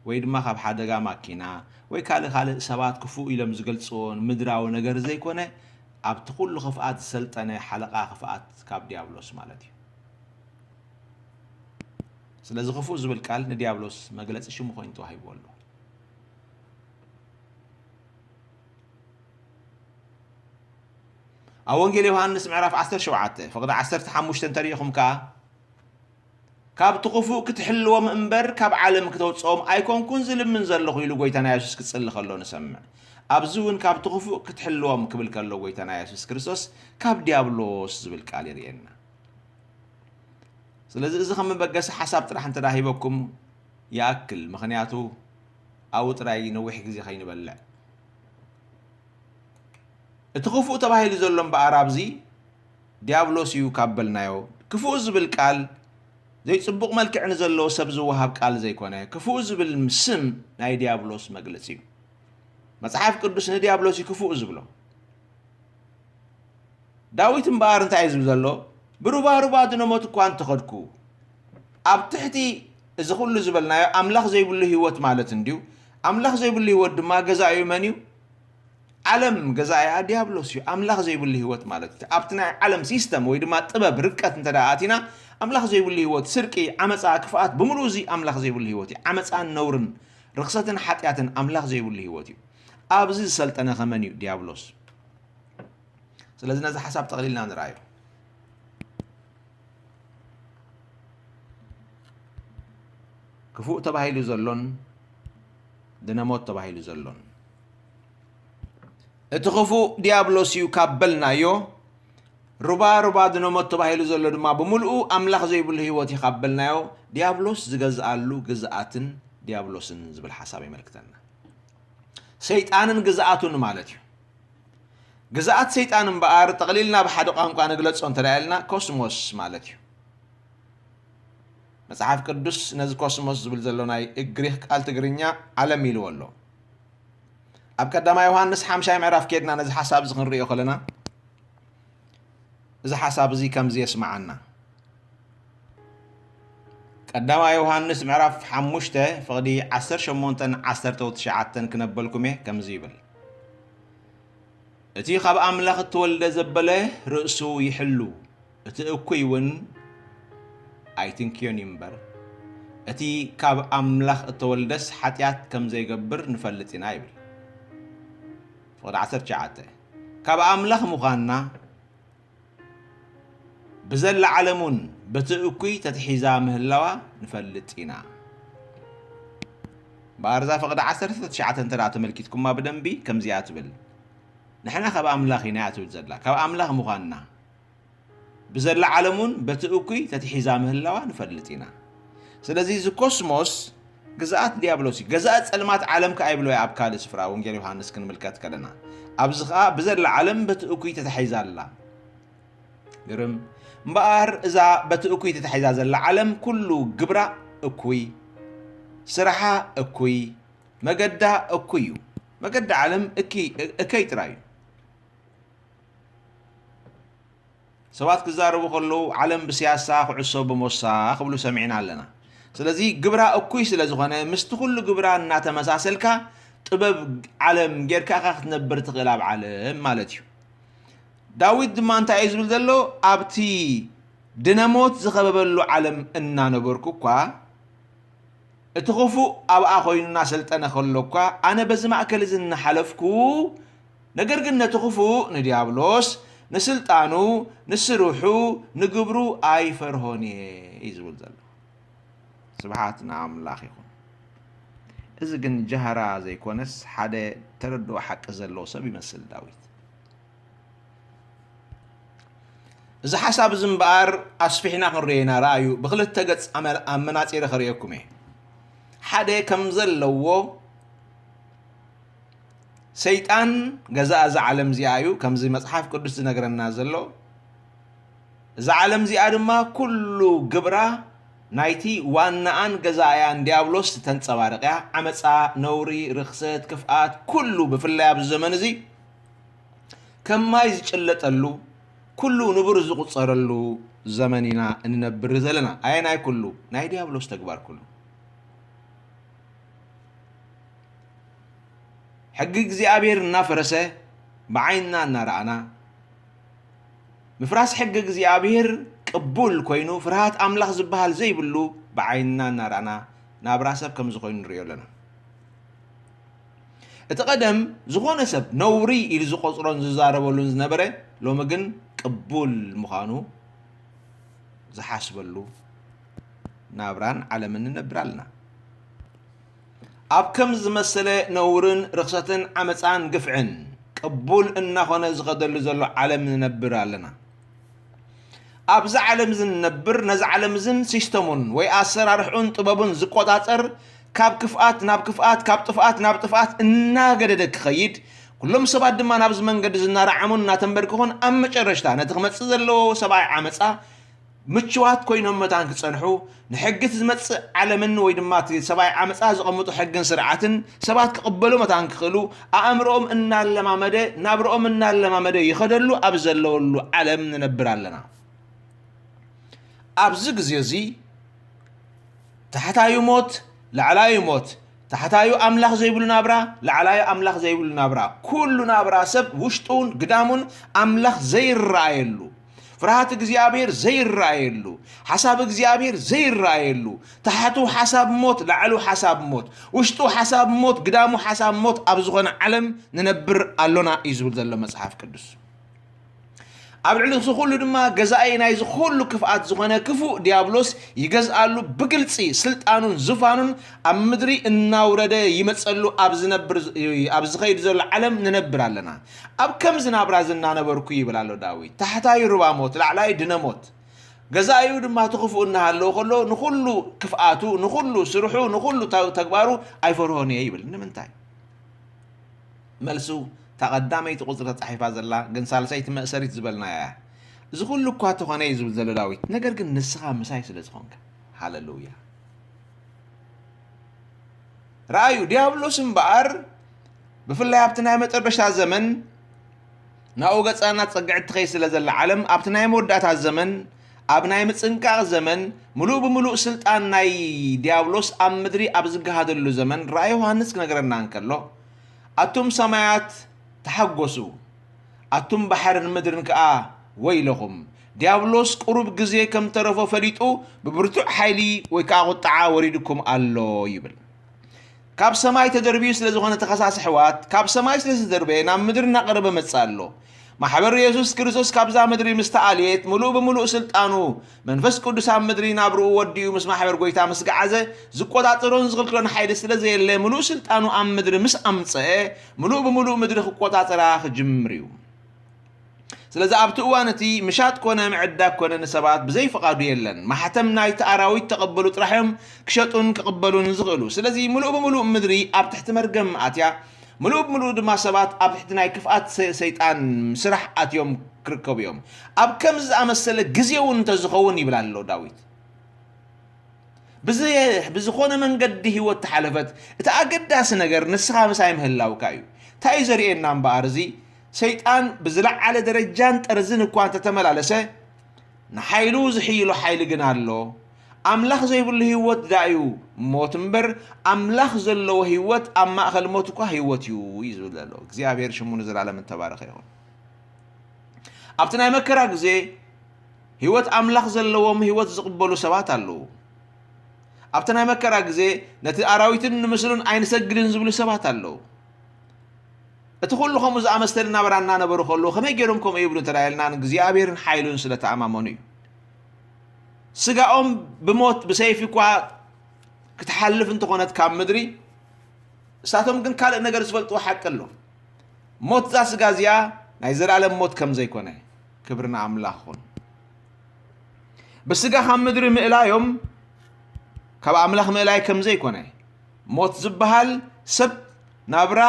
ወይ ድማ ካብ ሓደጋ ማኪና ወይ ካልእ ካልእ ሰባት ክፉእ ኢሎም ዝገልጽዎ ምድራዊ ነገር ዘይኮነ ኣብቲ ኩሉ ክፍኣት ዝሰልጠነ ሓለቓ ክፍኣት ካብ ዲያብሎስ ማለት እዩ። ስለዚ ክፉእ ዝብል ቃል ንዲያብሎስ መግለጺ ሽሙ ኮይኑ ተዋሂብዎ ኣሎ። ኣብ ወንጌል ዮሃንስ ምዕራፍ ዓሰርተ ሸውዓተ ፍቕዲ ዓሰርተ ሓሙሽተ እንተሪኢኹም ከኣ፣ "ካብቲ ክፉእ ክትሕልዎም እምበር ካብ ዓለም ክተውጽኦም ኣይኮንኩን ዝልምን ዘለኹ" ኢሉ ጎይታና የሱስ ክጽሊ ከሎ ንሰምዕ። ኣብዚ እውን "ካብቲ ክፉእ ክትሕልዎም" ክብል ከሎ ጎይታና የሱስ ክርስቶስ ካብ ዲያብሎስ ዝብል ቃል የርእየና። ስለዚ እዚ ከም መበገሲ ሓሳብ ጥራሕ እንተ ደኣ ሂበኩም ይኣክል፣ ምኽንያቱ ኣብኡ ጥራይ ነዊሕ ግዜ ከይንበልዕ። እቲ ክፉእ ተባሂሉ ዘሎ እምበኣር ኣብዚ ዲያብሎስ እዩ ካብ በልናዮ፣ ክፉእ ዝብል ቃል ዘይጽቡቕ መልክዕ ንዘለዎ ሰብ ዝወሃብ ቃል ዘይኮነ፣ ክፉእ ዝብል ስም ናይ ዲያብሎስ መግለጺ እዩ። መጽሓፍ ቅዱስ ንዲያብሎስ እዩ ክፉእ ዝብሎ። ዳዊት እምበኣር እንታይ እዩ ዝብል ዘሎ? "ብሩባሩባ ድነ ሞት እኳ እንተኸድኩ"፣ ኣብ ትሕቲ እዚ ኩሉ ዝበልናዮ ኣምላኽ ዘይብሉ ህይወት ማለት እንድዩ። ኣምላኽ ዘይብሉ ህይወት ድማ ገዛኢኡ መን እዩ? ዓለም ገዛኢኣ ዲያብሎስ እዩ፣ ኣምላኽ ዘይብሉ ህይወት ማለት እዩ። ኣብቲ ናይ ዓለም ሲስተም ወይ ድማ ጥበብ ርቀት እንተ ደኣ ኣቲና፣ ኣምላኽ ዘይብሉ ህይወት፣ ስርቂ፣ ዓመፃ፣ ክፍኣት፣ ብምሉኡ እዚ ኣምላኽ ዘይብሉ ህይወት እዩ። ዓመፃን ነውርን ርኽሰትን ሓጢኣትን ኣምላኽ ዘይብሉ ህይወት እዩ። ኣብዚ ዝሰልጠነ ከመን እዩ? ዲያብሎስ። ስለዚ ነዚ ሓሳብ ጠቕሊልና ንርኣዮ። ክፉእ ተባሂሉ ዘሎን ድነሞት ተባሂሉ ዘሎን፣ እቲ ክፉእ ዲያብሎስ እዩ ካብ በልናዮ፣ ሩባ ሩባ ድነሞት ተባሂሉ ዘሎ ድማ ብምልኡ ኣምላኽ ዘይብሉ ህይወት እዩ ካብ በልናዮ፣ ዲያብሎስ ዝገዝኣሉ ግዝኣትን ዲያብሎስን ዝብል ሓሳብ የመልክተና። ሰይጣንን ግዝኣቱን ማለት እዩ። ግዝኣት ሰይጣን እምበኣር ጠቕሊልና ብሓደ ቋንቋ ንግለጾ እንተ ኢልና ኮስሞስ ማለት እዩ። መጽሓፍ ቅዱስ ነዚ ኮስሞስ ዝብል ዘሎ ናይ ግሪኽ ቃል ትግርኛ ዓለም ኢልዎ ኣሎ። ኣብ ቀዳማይ ዮሃንስ ሓምሻይ ምዕራፍ ኬድና ነዚ ሓሳብ እዚ ክንሪኦ ከለና፣ እዚ ሓሳብ እዚ ከምዚ የስምዓና። ቀዳማይ ዮሃንስ ምዕራፍ ሓሙሽተ ፍቕዲ ዓሰርተ ሸሞንተን ዓሰርተ ትሽዓተን ክነበልኩም እየ፣ ከምዚ ይብል። እቲ ካብ ኣምላኽ እተወልደ ዘበለ ርእሱ ይሕሉ፣ እቲ እኩይ እውን ኣይትንክዮን እዩ እምበር፣ እቲ ካብ ኣምላኽ እተወልደስ ሓጢኣት ከም ዘይገብር ንፈልጥ ኢና ይብል። ፍቕዲ ዓሰርተ ትሽዓተ ካብ ኣምላኽ ምዃንና ብዘላ ዓለም እውን በቲ እኩይ ተትሒዛ ምህላዋ ንፈልጥ ኢና። በኣርዛ ፍቕዲ ዓሰርተ ትሽዓተ እንተ ደኣ ተመልኪትኩማ ብደንቢ ከምዚኣ ትብል፣ ንሕና ካብ ኣምላኽ ኢና እያ ትብል ዘላ። ካብ ኣምላኽ ምዃንና ብዘላ ዓለም እውን በቲ እኩይ ተትሒዛ ምህላዋ ንፈልጥ ኢና። ስለዚ እዚ ኮስሞስ ግዝኣት ዲያብሎስ እዩ። ገዛእ ጸልማት ዓለም ከኣ ይብሎ ኣብ ካልእ ስፍራ ወንጌል ዮሃንስ ክንምልከት ከለና፣ ኣብዚ ከኣ ብዘላ ዓለም በቲ እኩይ ተታሒዛ ኣላ። ግርም እምበኣር፣ እዛ በቲ እኩይ ተታሒዛ ዘላ ዓለም ኩሉ ግብራ እኩይ፣ ስራሓ እኩይ፣ መገዳ እኩይ እዩ። መገዳ ዓለም እኪ-፣ እከይ ጥራይ እዩ። ሰባት ክዛረቡ ከለዉ፣ ዓለም ብስያሳ፣ ኩዕሶ ብሞሳ ክብሉ ሰሚዕና ኣለና። ስለዚ ግብራ እኩይ ስለ ዝኾነ፣ ምስቲ ኩሉ ግብራ እናተመሳሰልካ ጥበብ ዓለም ጌርካ ኢኻ ክትነብር ትኽእል ኣብ ዓለም ማለት እዩ። ዳዊት ድማ እንታይ እዩ ዝብል ዘሎ? ኣብቲ ድነሞት ዝኸበበሉ ዓለም እናነበርኩ እኳ፣ እቲ ክፉእ ኣብኣ ኮይኑ እናሰልጠነ ከሎ እኳ፣ ኣነ በዚ ማእከል እዚ እናሓለፍኩ፣ ነገር ግን ነቲ ክፉእ፣ ንዲያብሎስ፣ ንስልጣኑ፣ ንስርሑ፣ ንግብሩ ኣይፈርሆን እየ እዩ ዝብል ዘሎ። ስብሓት ንኣምላኽ ይኹን። እዚ ግን ጃህራ ዘይኮነስ፣ ሓደ ተረድኦ ሓቂ ዘለዎ ሰብ ይመስል ዳዊት። እዚ ሓሳብ እዚ እምበኣር ኣስፊሕና ክንርእዮ ኢና። ረኣዩ፣ ብክልተ ገጽ ኣመ-፣ ኣመናጺረ ከርእየኩም እየ። ሓደ ከም ዘለዎ፣ ሰይጣን ገዛእ እዛ ዓለም እዚኣ እዩ፣ ከምዚ መጽሓፍ ቅዱስ ዝነግረና ዘሎ። እዛ ዓለም እዚኣ ድማ ኩሉ ግብራ ናይቲ ዋናኣን ገዛእያን ዲያብሎስ ተንጸባርቕ እያ። ዓመጻ፣ ነውሪ፣ ርኽሰት፣ ክፍኣት፣ ኩሉ ብፍላይ ኣብዚ ዘመን እዚ ከም ማይ ዝጭለጠሉ፣ ኩሉ ንቡር ዝቑጸረሉ ዘመን ኢና እንነብር ዘለና። ኣየናይ ኩሉ? ናይ ዲያብሎስ ተግባር ኩሉ። ሕጊ እግዚኣብሔር እናፈረሰ ብዓይንና እናረኣና፣ ምፍራስ ሕጊ እግዚኣብሔር ቅቡል ኮይኑ፣ ፍርሃት ኣምላኽ ዝበሃል ዘይብሉ ብዓይንና እናረኣና ናብራ ሰብ ከምዚ ኮይኑ ንርእዮ ኣለና። እቲ ቀደም ዝኾነ ሰብ ነውሪ ኢሉ ዝቖጽሮን ዝዛረበሉን ዝነበረ፣ ሎሚ ግን ቅቡል ምዃኑ ዝሓስበሉ ናብራን ዓለምን ንነብር ኣለና። ኣብ ከም ዝመሰለ ነውርን ርኽሰትን ዓመፃን ግፍዕን ቅቡል እናኾነ ዝኸደሉ ዘሎ ዓለም ንነብር ኣለና። ኣብዚ ዓለም እዚ ንነብር፣ ነዚ ዓለም እዝን ሲስተሙን ወይ ኣሰራርሕኡን ጥበቡን ዝቆጻጸር፣ ካብ ክፍኣት ናብ ክፍኣት፣ ካብ ጥፍኣት ናብ ጥፍኣት እናገደደ ክኸይድ፣ ኩሎም ሰባት ድማ ናብዚ መንገዲ ዝናራዓሙን እናተንበርክኹን ኣብ መጨረሽታ ነቲ ክመጽእ ዘለዎ ሰብኣይ ዓመጻ ምችዋት ኮይኖም መታን ክጸንሑ፣ ንሕጊ እቲ ዝመጽእ ዓለምን ወይ ድማ እቲ ሰብኣይ ዓመጻ ዘቐምጦ ሕግን ስርዓትን ሰባት ክቕበሉ መታን ክኽእሉ፣ ኣእምሮኦም እናለማመደ፣ ናብርኦም እናለማመደ ይኸደሉ ኣብ ዘለወሉ ዓለም ንነብር ኣለና። ኣብዚ ግዜ እዚ ታሕታዩ ሞት፣ ላዕላዩ ሞት፣ ታሕታዩ ኣምላኽ ዘይብሉ ናብራ፣ ላዕላዩ ኣምላኽ ዘይብሉ ናብራ፣ ኩሉ ናብራ ሰብ ውሽጡን ግዳሙን ኣምላኽ ዘይረኣየሉ፣ ፍርሃት እግዚኣብሔር ዘይረኣየሉ፣ ሓሳብ እግዚኣብሔር ዘይረኣየሉ፣ ታሕቱ ሓሳብ ሞት፣ ላዕሉ ሓሳብ ሞት፣ ውሽጡ ሓሳብ ሞት፣ ግዳሙ ሓሳብ ሞት ኣብ ዝኾነ ዓለም ንነብር ኣሎና እዩ ዝብል ዘሎ መጽሓፍ ቅዱስ። ኣብ ልዕሊ እዚ ኩሉ ድማ ገዛኢ ናይዚ ኩሉ ክፍኣት ዝኾነ ክፉእ ዲያብሎስ ይገዝኣሉ፣ ብግልጺ ስልጣኑን ዙፋኑን ኣብ ምድሪ እናውረደ ይመጸሉ ኣብ ዝነብር፣ ኣብ ዝኸይድ ዘሎ ዓለም ንነብር ኣለና። ኣብ ከምዚ ናብራ ዝናነበርኩ ይብል ኣሎ ዳዊት። ታሕታይ ሩባ ሞት፣ ላዕላይ ድነ ሞት። ገዛኢኡ ድማ እቲ ክፉእ እናሃለወ ከሎ ንኹሉ ክፍኣቱ፣ ንኹሉ ስርሑ፣ ንኹሉ ተ-፣ ተግባሩ ኣይፈርሆን እየ ይብል። ንምንታይ? መልሱ እታ ቀዳመይቲ ቁጽሪ ተጻሒፋ ዘላ ግን ሳልሰይቲ መእሰሪት ዝበልናያ እያ። እዚ ኩሉ እኳ ተኾነ እዩ ዝብል ዘሎ ዳዊት፣ ነገር ግን ንስኻ ምሳይ ስለ ዝኾንካ። ሃለሉያ። ረኣዩ፣ ዲያብሎስ እምበኣር ብፍላይ ኣብቲ ናይ መጠረሽታ ዘመን ናብኡ ገጻ እናጸግዐት ትኸይድ ስለ ዘላ ዓለም፣ ኣብቲ ናይ መወዳእታ ዘመን ኣብ ናይ ምጽንቃቕ ዘመን ምሉእ ብምሉእ ስልጣን ናይ ዲያብሎስ ኣብ ምድሪ ኣብ ዝገሃደሉ ዘመን ራእይ ዮሃንስ ክነግረና እንከሎ፣ ኣቱም ሰማያት ተሓጎሱ፣ ኣቱም ባሕርን ምድርን ከኣ ወይለኹም፣ ዲያብሎስ ቁሩብ ግዜ ከም ተረፎ ፈሊጡ ብብርቱዕ ሓይሊ ወይ ከኣ ቁጥዓ ወሪድኩም ኣሎ ይብል። ካብ ሰማይ ተደርብዩ ስለ ዝኾነ ተኸሳሲ ኣሕዋት፣ ካብ ሰማይ ስለ ዝተደርበየ ናብ ምድሪ እናቐረበ መጽእ ኣሎ። ማሕበር የሱስ ክርስቶስ ካብዛ ምድሪ ምስ ተኣልየት፣ ምሉእ ብምሉእ ስልጣኑ መንፈስ ቅዱስ ኣብ ምድሪ ናብርኡ ወዲኡ ምስ ማሕበር ጎይታ ምስ ገዓዘ፣ ዝቆጻጸሮን ዝኽልክሎን ሓይሊ ስለ ዘየለ፣ ምሉእ ስልጣኑ ኣብ ምድሪ ምስ ኣምጽአ፣ ምሉእ ብምሉእ ምድሪ ክቆጻጸራ ክጅምር እዩ። ስለዚ ኣብቲ እዋን እቲ ምሻጥ ኮነ ምዕዳግ ኮነ ንሰባት ብዘይ ፍቓዱ የለን። ማሕተም ናይቲ ኣራዊት ተቐበሉ ጥራሕ እዮም ክሸጡን ክቕበሉን ዝኽእሉ። ስለዚ ምሉእ ብምሉእ ምድሪ ኣብ ትሕቲ መርገም ኣትያ፣ ምሉእ ብምሉእ ድማ ሰባት ኣብ ትሕቲ ናይ ክፍኣት ሰ-፣ ሰይጣን ስራሕ ኣትዮም ክርከቡ እዮም። ኣብ ከምዚ ዝኣመሰለ ግዜ እውን እንተዝኸውን ይብል ኣሎ ዳዊት። ብዘ-፣ ብዝኾነ መንገዲ ህይወት ተሓለፈት። እቲ ኣገዳሲ ነገር ንስኻ ምሳይ ምህላውካ እዩ። እንታይ እዩ ዘርእየና እምበኣር እዚ? ሰይጣን ብዝለዓለ ደረጃን ጠርዝን እኳ እንተተመላለሰ፣ ንሓይሉ ዝሕይሎ ሓይሊ ግን ኣሎ። ኣምላኽ ዘይብሉ ህይወት ደኣ እዩ ሞት እምበር፣ ኣምላኽ ዘለዎ ህይወት ኣብ ማእከል ሞት እኳ ህይወት እዩ፣ እዩ ዝብል ዘሎ። እግዚኣብሔር ሽሙ ንዘላለም እተባረኸ ይኹን። ኣብቲ ናይ መከራ ግዜ ህይወት ኣምላኽ ዘለዎም ህይወት ዝቕበሉ ሰባት ኣለዉ። ኣብቲ ናይ መከራ ግዜ ነቲ ኣራዊትን ንምስሉን ኣይንሰግድን ዝብሉ ሰባት ኣለዉ። እቲ ኩሉ ከምኡ ዝኣመሰለ ናብራ እናነበሩ ከለዉ ከመይ ገይሮም ከምኡ ይብሉ እንተ ኢልና ንእግዚኣብሔርን ሓይሉን ስለ ተኣማመኑ እዩ። ስጋኦም ብሞት ብሰይፊ እኳ ክትሓልፍ እንተኾነት ካብ ምድሪ፣ እሳቶም ግን ካልእ ነገር ዝፈልጥዎ ሓቂ ኣሎ። ሞት እዛ ስጋ እዚኣ ናይ ዘላለም ሞት ከም ዘይኮነ። ክብሪ ንኣምላኽ ይኹን። ብስጋ ካብ ምድሪ ምእላዮም ካብ ኣምላኽ ምእላይ ከም ዘይኮነ፣ ሞት ዝበሃል ሰብ ናብራ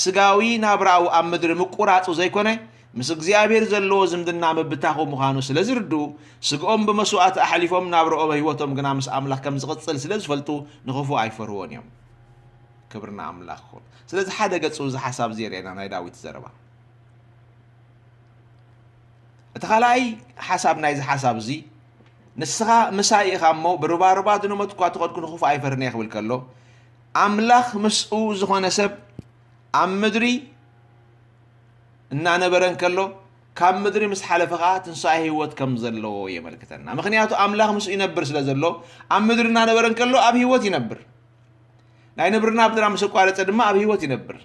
ስጋዊ ናብራኡ ኣብ ምድሪ ምቁራጹ ዘይኮነ፣ ምስ እግዚኣብሔር ዘለዎ ዝምድና ምብታኹ ምዃኑ ስለ ዝርድኡ፣ ስግኦም ብመስዋእቲ ኣሕሊፎም ናብርኦም ህይወቶም ግና ምስ ኣምላኽ ከም ዝቕጽል ስለ ዝፈልጡ ንኽፉእ ኣይፈርዎን እዮም። ክብሪ ንኣምላኽ ይኹን። ስለዚ ሓደ ገጹ እዚ ሓሳብ እዚ የርእየና ናይ ዳዊት ዘረባ። እቲ ካልኣይ ሓሳብ ናይዚ ሓሳብ እዚ፣ ንስኻ ምሳይ ኢኻ እሞ ብሩባሩባ ድነ ሞት እኳ ተኸድኩ ንኽፉእ ኣይፈርን እየ ክብል ከሎ፣ ኣምላኽ ምስኡ ዝኾነ ሰብ ኣብ ምድሪ እናነበረ እንከሎ፣ ካብ ምድሪ ምስ ሓለፈ ኸዓ ትንሳኤ ህይወት ከም ዘለዎ የመልክተና። ምኽንያቱ ኣምላኽ ምስኡ ይነብር ስለ ዘሎ፣ ኣብ ምድሪ እናነበረ እንከሎ ኣብ ህይወት ይነብር። ናይ ንብርና ብድራ ምስ ኣቋረጸ ድማ ኣብ ህይወት ይነብር።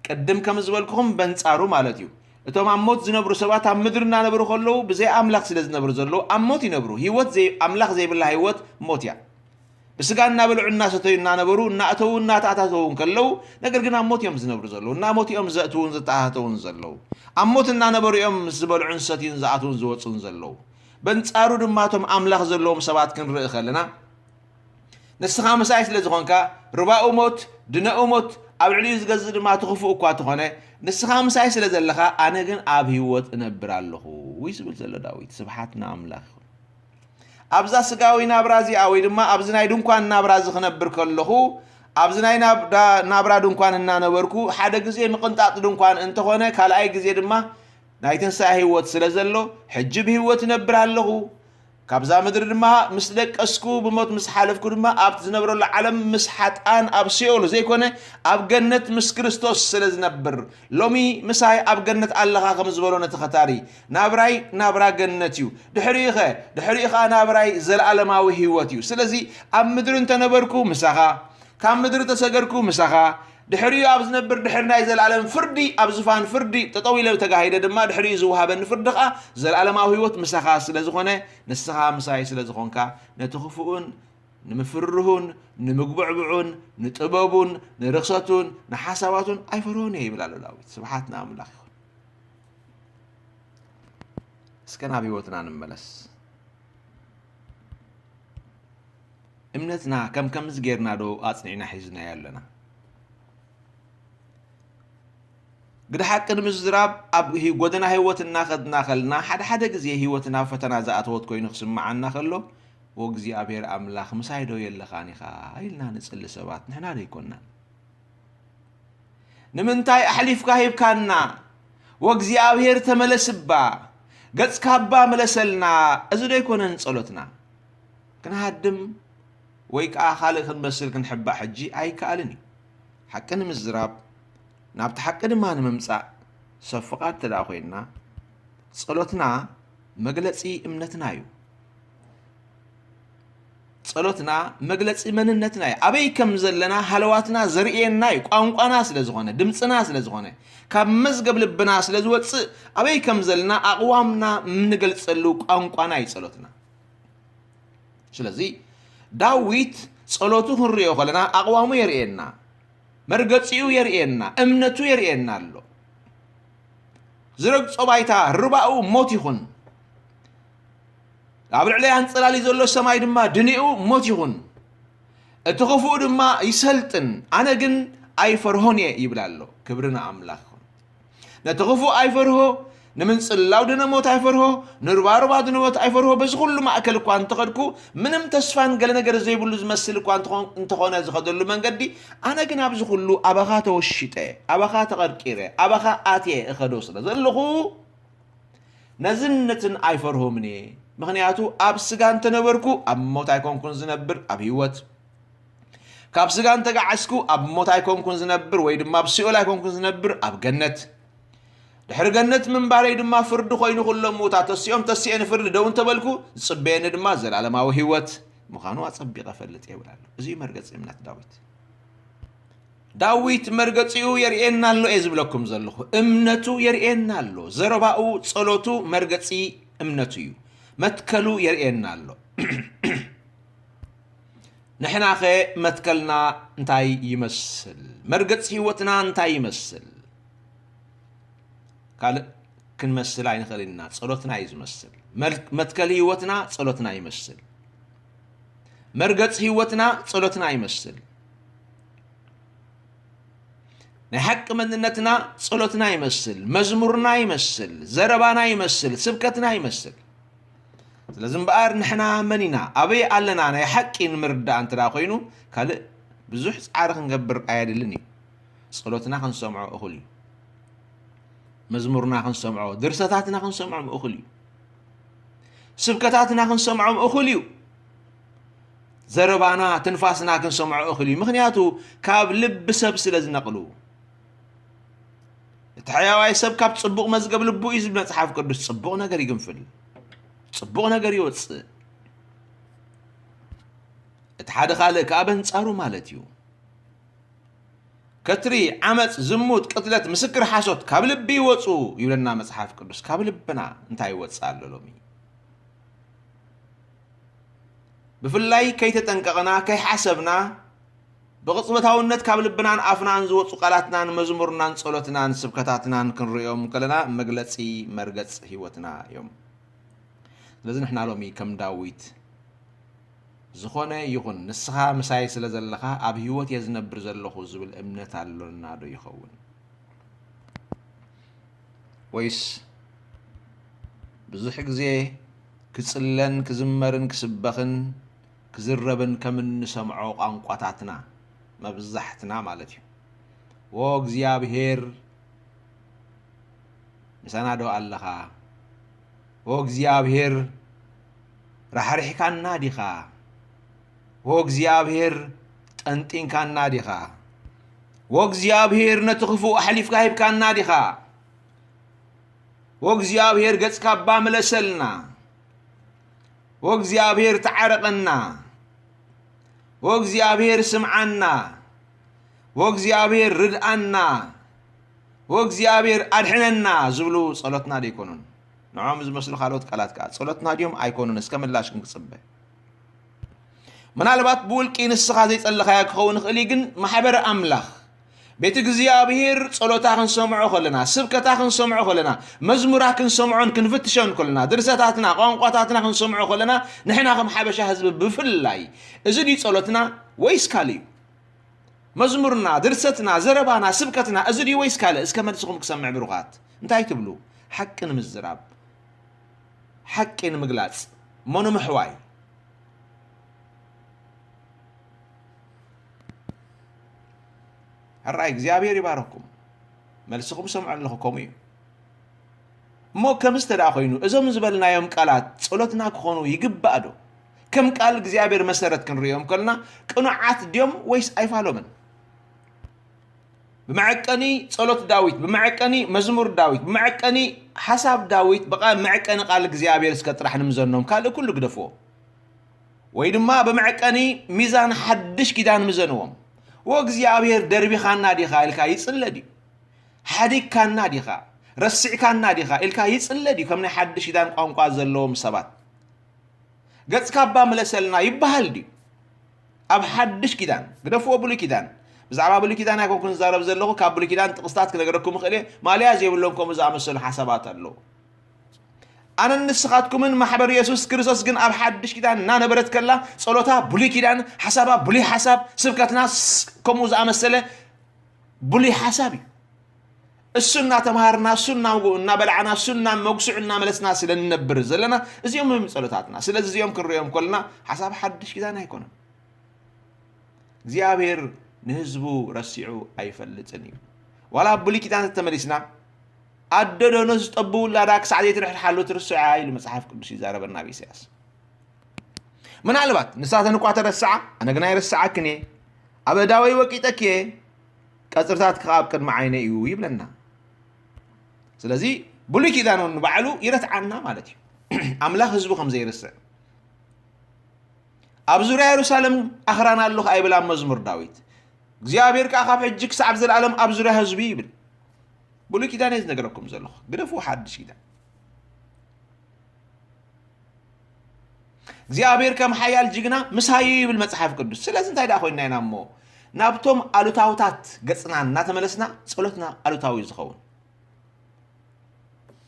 ቅድም ከም ዝበልኩኹም በንጻሩ ማለት እዩ። እቶም ኣብ ሞት ዝነብሩ ሰባት ኣብ ምድሪ እናነበሩ ከለዉ ብዘይ ኣምላኽ ስለ ዝነብሩ ዘለዉ ኣብ ሞት ይነብሩ። ህይወት ዘይ-፣ ኣምላኽ ዘይብላ ህይወት ሞት እያ። ብስጋ እናበልዑ እናሰተዩ እናነበሩ እናእተዉ እናተኣታተዉ እንከለዉ፣ ነገር ግን ኣብ ሞት እዮም ዝነብሩ ዘለዉ። እና ሞት እዮም ዘእትዉን ዘተኣታተዉን ዘለዉ። ኣብ ሞት እናነበሩ እዮም ምስ ዝበልዑን ዝሰትዩን ዝኣትዉን ዝወጹን ዘለዉ። በንጻሩ ድማ እቶም ኣምላኽ ዘለዎም ሰባት ክንርኢ ከለና፣ ንስኻ ምሳይ ስለ ዝኾንካ፣ ርባኡ ሞት፣ ድነኡ ሞት፣ ኣብ ልዕሊኡ ዝገዝእ ድማ እቲ ክፉእ እኳ ተኾነ፣ ንስኻ ምሳይ ስለ ዘለኻ፣ ኣነ ግን ኣብ ህይወት እነብር ኣለኹ፣ እዩ ዝብል ዘሎ ዳዊት። ስብሓት ንኣምላኽ ይኹን። ኣብዛ ስጋዊ ናብራ እዚኣ፣ ወይ ድማ ኣብዚ ናይ ድንኳን ናብራ እዚ ክነብር ከለኹ፣ ኣብዚ ናይ ናብራ፣ ናብራ ድንኳን እናነበርኩ፣ ሓደ ግዜ ምቕንጣጥ ድንኳን እንተኾነ፣ ካልኣይ ግዜ ድማ ናይ ትንሳኤ ህይወት ስለ ዘሎ፣ ሕጂ ብህይወት እነብር ኣለኹ። ካብዛ ምድሪ ድማ ምስ ደቀስኩ፣ ብሞት ምስ ሓለፍኩ ድማ ኣብቲ ዝነብረሉ ዓለም ምስ ሓጥኣን ኣብ ሲኦል ዘይኮነ ኣብ ገነት ምስ ክርስቶስ ስለ ዝነብር፣ ሎሚ ምሳይ ኣብ ገነት ኣለኻ ከም ዝበሎ ነቲ ኸታሪ፣ ናብራይ ናብራ ገነት እዩ። ድሕሪኡ ኸ? ድሕሪኡ ኸኣ ናብራይ ዘለኣለማዊ ህይወት እዩ። ስለዚ ኣብ ምድሪ እንተነበርኩ ምሳኻ፣ ካብ ምድሪ ተሰገርኩ ምሳኻ፣ ድሕሪኡ ኣብ ዝነብር ድሕሪ ናይ ዘለኣለም ፍርዲ ኣብ ዝፋን ፍርዲ ጠጠው ኢለ ተጋሂደ ድማ ድሕሪኡ ዝወሃበኒ ፍርዲ ኸኣ ዘለኣለማዊ ህይወት ምሳኻ ስለ ዝኾነ ንስኻ ምሳይ ስለ ዝኾንካ ነቲ ክፉእን ንምፍርርሁን ንምጉብዕብዑን ንጥበቡን ንርኽሰቱን ንሓሳባቱን ኣይፈርሆን እየ ይብል ኣሎ ዳዊት። ስብሓት ንኣምላኽ ይኹን። እስከ ናብ ህይወትና ንመለስ። እምነትና ከም ከምዚ ጌርና ዶ ኣጽኒዕና ሒዝናዮ ኣለና? ግደ ሓቂ ንምዝራብ ኣብ ሂ- ጎደና ህይወት እናኸድና ከልና ሓደ ሓደ ግዜ ህይወትና ፈተና ዝኣተወት ኮይኑ ክስምዓና ከሎ፣ "ወእግዚኣብሔር ኣምላኽ ምሳይ ዶ የለኻን ኢኻ?" ኢልና ንጽሊ ሰባት ንሕና ዶ ኣይኮንናን? ንምንታይ ኣሕሊፍካ ሂብካና? ወእግዚኣብሔር ተመለስባ፣ ገጽካባ ምለሰልና። እዚ ዶ ኣይኮነን ጸሎትና? ክንሃድም ወይ ከኣ ካልእ ክንመስል ክንሕባእ ሕጂ ኣይከኣልን እዩ። ሓቂ ንምዝራብ፣ ናብቲ ሓቂ ድማ ንምምጻእ ሰብ ፍቓድ እንተ ደኣ ኮይንና፣ ጸሎትና መግለጺ እምነትና እዩ። ጸሎትና መግለጺ መንነትና እዩ። ኣበይ ከም ዘለና ሃለዋትና ዘርእየና እዩ። ቋንቋና ስለ ዝኾነ፣ ድምጽና ስለ ዝኾነ፣ ካብ መዝገብ ልብና ስለ ዝወጽእ፣ ኣበይ ከም ዘለና ኣቕዋምና እንገልጸሉ ቋንቋና እዩ ጸሎትና። ስለዚ ዳዊት ጸሎቱ ክንርእዮ ከለና ኣቕዋሙ የርእየና፣ መርገጺኡ የርእየና፣ እምነቱ የርእየና ኣሎ። ዝረግጾ ባይታ ርባኡ ሞት ይኹን፣ ኣብ ልዕለይ ኣንጸላልዩ ዘሎ ሰማይ ድማ ድኔኡ ሞት ይኹን፣ እቲ ክፉእ ድማ ይሰልጥን፣ ኣነ ግን ኣይፈርሆን እየ ይብል ኣሎ። ክብሪ ንኣምላኽ ይኹን። ነቲ ክፉእ ኣይፈርሆ፣ ንምንጽላው ድነ ሞት ኣይፈርሆ፣ ንርባርባ ድነ ሞት ኣይፈርሆ። በዚ ኩሉ ማእከል እኳ እንተኸድኩ፣ ምንም ተስፋን ገለ ነገር ዘይብሉ ዝመስል እኳ እንተኾን-፣ እንተኾነ ዝኸደሉ መንገዲ፣ ኣነ ግን ኣብዚ ኩሉ ኣባኻ ተወሺጠ፣ ኣባኻ ተቐርቂረ፣ ኣባኻ ኣትየ እኸዶ ስለ ዘለኹ፣ ነዝን ነትን ኣይፈርሆምን እየ። ምኽንያቱ ኣብ ስጋ እንተነበርኩ ኣብ ሞት ኣይኮንኩን ዝነብር፣ ኣብ ህይወት። ካብ ስጋ እንተጋዓዝኩ ኣብ ሞት ኣይኮንኩን ዝነብር፣ ወይ ድማ ኣብ ሲኦል ኣይኮንኩን ዝነብር፣ ኣብ ገነት። ድሕሪ ገነት ምንባረይ ድማ ፍርዲ ኮይኑ ኩሎም ምዉታት ተሲኦም፣ ተሲኤ ንፍርዲ ደው እንተበልኩ ዝጽበየኒ ድማ ዘላለማዊ ህይወት ምዃኑ ኣጸቢቐ እፈልጥ እየ ይብል ኣሎ። እዚ እዩ መርገጺ እምነት ዳዊት። ዳዊት መርገጺኡ የርእየና ኣሎ እየ ዝብለኩም ዘለኹ። እምነቱ የርእየና ኣሎ። ዘረባኡ፣ ጸሎቱ መርገጺ እምነቱ እዩ። መትከሉ የርእየና ኣሎ። ንሕናኸ መትከልና እንታይ ይመስል? መርገጺ ህይወትና እንታይ ይመስል? ካልእ ክንመስል ኣይንኽእል ኢና። ጸሎትና እዩ ዝመስል። መል-፣ መትከል ህይወትና ጸሎትና ይመስል። መርገጺ ህይወትና ጸሎትና ይመስል። ናይ ሓቂ መንነትና ጸሎትና ይመስል። መዝሙርና ይመስል። ዘረባና ይመስል። ስብከትና ይመስል። ስለዚ እምበኣር ንሕና መን ኢና? ኣበይ ኣለና? ናይ ሓቂ ንምርዳእ እንተ ደኣ ኮይኑ፣ ካልእ ብዙሕ ጻዕሪ ክንገብር ኣየድልን እዩ። ጸሎትና ክንሰምዖ እኹል እዩ። መዝሙርና ክንሰምዖ፣ ድርሰታትና ክንሰምዖም እኹል እዩ። ስብከታትና ክንሰምዖም እኹል እዩ። ዘረባና፣ ትንፋስና ክንሰምዖ እኹል እዩ። ምኽንያቱ ካብ ልቢ ሰብ ስለ ዝነቕሉ። እቲ ሕያዋይ ሰብ ካብ ጽቡቕ መዝገብ ልቡ እዩ ዝብል መጽሓፍ ቅዱስ። ጽቡቕ ነገር ይግንፍል፣ ጽቡቕ ነገር ይወጽእ። እቲ ሓደ ካልእ ከኣ በንጻሩ ማለት እዩ። ከትሪ፣ ዓመጽ፣ ዝሙት፣ ቅትለት፣ ምስክር ሓሶት ካብ ልቢ ይወጹ ይብለና መጽሓፍ ቅዱስ። ካብ ልብና እንታይ ይወጽእ ኣሎ ሎሚ? ብፍላይ ከይተጠንቀቕና፣ ከይሓሰብና፣ ብቕጽበታውነት ካብ ልብናን ኣፍናን ዝወጹ ቃላትናን መዝሙርናን ጸሎትናን ስብከታትናን ክንርእዮም ከለና መግለጺ መርገጽ ህይወትና እዮም። ስለዚ ንሕና ሎሚ ከም ዳዊት ዝኾነ ይኹን ንስኻ ምሳይ ስለ ዘለኻ ኣብ ህይወት እየ ዝነብር ዘለኹ ዝብል እምነት ኣሎና ዶ ይኸውን? ወይስ ብዙሕ ግዜ ክጽለን ክዝመርን ክስበኽን ክዝረብን ከም እንሰምዖ ቋንቋታትና መብዛሕትና ማለት እዩ። ዎ እግዚኣብሔር ምሳና ዶ ኣለኻ? ዎ እግዚኣብሔር ራሕሪሕካና ዲኻ? ወእግዚኣብሔር ጠንጢንካና ዲኻ? ወእግዚኣብሔር ነቲ ክፉእ ኣሕሊፍካ ሂብካና ዲኻ? ወእግዚኣብሔር ገጽካ እባ ምለሰልና። ወእግዚኣብሔር ተዓረቐና። ወእግዚኣብሔር ስምዓና። ወእግዚኣብሔር ርድኣና። ወእግዚኣብሔር ኣድሕነና ዝብሉ ጸሎትና ዶ ኣይኮኑን? ንዕኦም ዝመስሉ ካልኦት ቃላት ከኣ ጸሎትና ድዮም ኣይኮኑን? እስከ ምላሽኩም ክጽበ። ምናልባት ብውልቂ ንስኻ ዘይጸለኻያ ክኸውን ይኽእል እዩ፣ ግን ማሕበረ ኣምላኽ ቤት እግዚኣብሔር ጸሎታ ክንሰምዖ ከለና፣ ስብከታ ክንሰምዖ ከለና፣ መዝሙራ ክንሰምዖን ክንፍትሾን ከለና፣ ድርሰታትና፣ ቋንቋታትና ክንሰምዖ ከለና፣ ንሕና ከም ሓበሻ ህዝቢ ብፍላይ፣ እዚ ድዩ ጸሎትና ወይስ ካልእ እዩ? መዝሙርና፣ ድርሰትና፣ ዘረባና፣ ስብከትና፣ እዚ ድዩ ወይስ ካልእ? እስከ መልስኹም ክሰምዕ ብሩኻት። እንታይ ትብሉ? ሓቂ ንምዝራብ፣ ሓቂ ንምግላጽ፣ እሞ ንምሕዋይ። ሕራይ እግዚኣብሔር ይባረኩም። መልስኹም ሰምዖ ኣለኹ፣ ከምኡ እዩ። እሞ ከምዚ እንተ ደኣ ኮይኑ፣ እዞም ዝበልናዮም ቃላት ጸሎትና ክኾኑ ይግባእ ዶ? ከም ቃል እግዚኣብሔር መሰረት ክንርእዮም ከለና፣ ቅኑዓት ድዮም ወይስ ኣይፋሎምን? ብመዐቀኒ ጸሎት ዳዊት፣ ብመዐቀኒ መዝሙር ዳዊት፣ ብመዐቀኒ ሓሳብ ዳዊት፣ ብቓ-፣ መዐቀኒ ቃል እግዚኣብሔር እስከ ጥራሕ ንምዘኖም፣ ካልእ ኩሉ ግደፍዎ። ወይ ድማ ብመዐቀኒ ሚዛን ሓድሽ ኪዳን ምዘንዎም። ወእግዚኣብሔር ደርቢኻና ዲኻ ኢልካ ይጽለ ድዩ? ሓዲግካና ዲኻ? ረሲዕካና ዲኻ ኢልካ ይጽለ ድዩ? ከም ናይ ሓድሽ ኪዳን ቋንቋ ዘለዎም ሰባት። ገጽካ እባ ምለሰልና ይበሃል ድዩ? ኣብ ሓድሽ ኪዳን፣ ግደፍዎ ብሉይ ኪዳን። ብዛዕባ ብሉይ ኪዳን ኣይኮንኩን ዝዛረብ ዘለኹ፣ ካብ ብሉይ ኪዳን ጥቕስታት ክነገረኩም እኽእል እየ። ማልያ ዘይብሎም ከምኡ ዝኣመሰሉ ሓሳባት ኣለዉ። ኣነን ንስኻትኩምን ማሕበር የሱስ ክርስቶስ ግን ኣብ ሓድሽ ኪዳን እናነበረት ከላ፣ ጸሎታ ብሉይ ኪዳን፣ ሓሳባ ብሉይ ሓሳብ፣ ስብከትና ስ-፣ ከምኡ ዝኣመሰለ ብሉይ ሓሳብ እዩ። እሱ እናተምሃርና፣ እሱ እናውጉ-፣ እናበላዕና፣ እሱ እናመጉስዑ፣ እናመለስና ስለ እንነብር ዘለና፣ እዚኦም እዮም ጸሎታትና። ስለዚ እዚኦም ክንርእዮም ከለና፣ ሓሳብ ሓድሽ ኪዳን ኣይኮነን። እግዚኣብሔር ንህዝቡ ረሲዑ ኣይፈልጥን እዩ። ዋላ ኣብ ብሉይ ኪዳን ተመሊስና፣ ኣደ ዶ ነዚ ጠቡ ውላዳ ክሳዕ ዘይትርሕርሓሉ ትርስዖ እያ ኢሉ መጽሓፍ ቅዱስ ይዛረበና ኣብ ኢሳያስ። ምናልባት ንሳተን እኳ ተረስዓ፣ ኣነ ግና ኣይረስዓክን እየ፣ ኣብ ኣእዳወይ ወቂጠኪ እየ፣ ቀጽርታትኪ ኸኣ ኣብ ቅድሚ ዓይነይ እዩ ይብለና። ስለዚ ብሉይ ኪዳን እውን ንባዕሉ ይረትዓና ማለት እዩ። ኣምላኽ ህዝቡ ከም ዘይርስዕ። ኣብ ዙርያ የሩሳሌም ኣኽራን ኣሎ ኸኣ ይብል ኣብ መዝሙር ዳዊት። እግዚኣብሔር ከኣ ካብ ሕጂ ክሳብ ዘለኣለም ኣብ ዙርያ ህዝቡ ይብል። ብሉይ ኪዳን እየ ዝነግረኩም ዘለኹ። ግደፍዎ ሓድሽ ኪዳን። እግዚኣብሔር ከም ሓያል ጅግና ምሳይ እዩ ይብል መጽሓፍ ቅዱስ። ስለዚ እንታይ ደኣ ኮይንና ኢና እሞ? ናብቶም ኣሉታውታት ገጽና እናተመለስና ጸሎትና ኣሉታዊ እዩ ዝኸውን።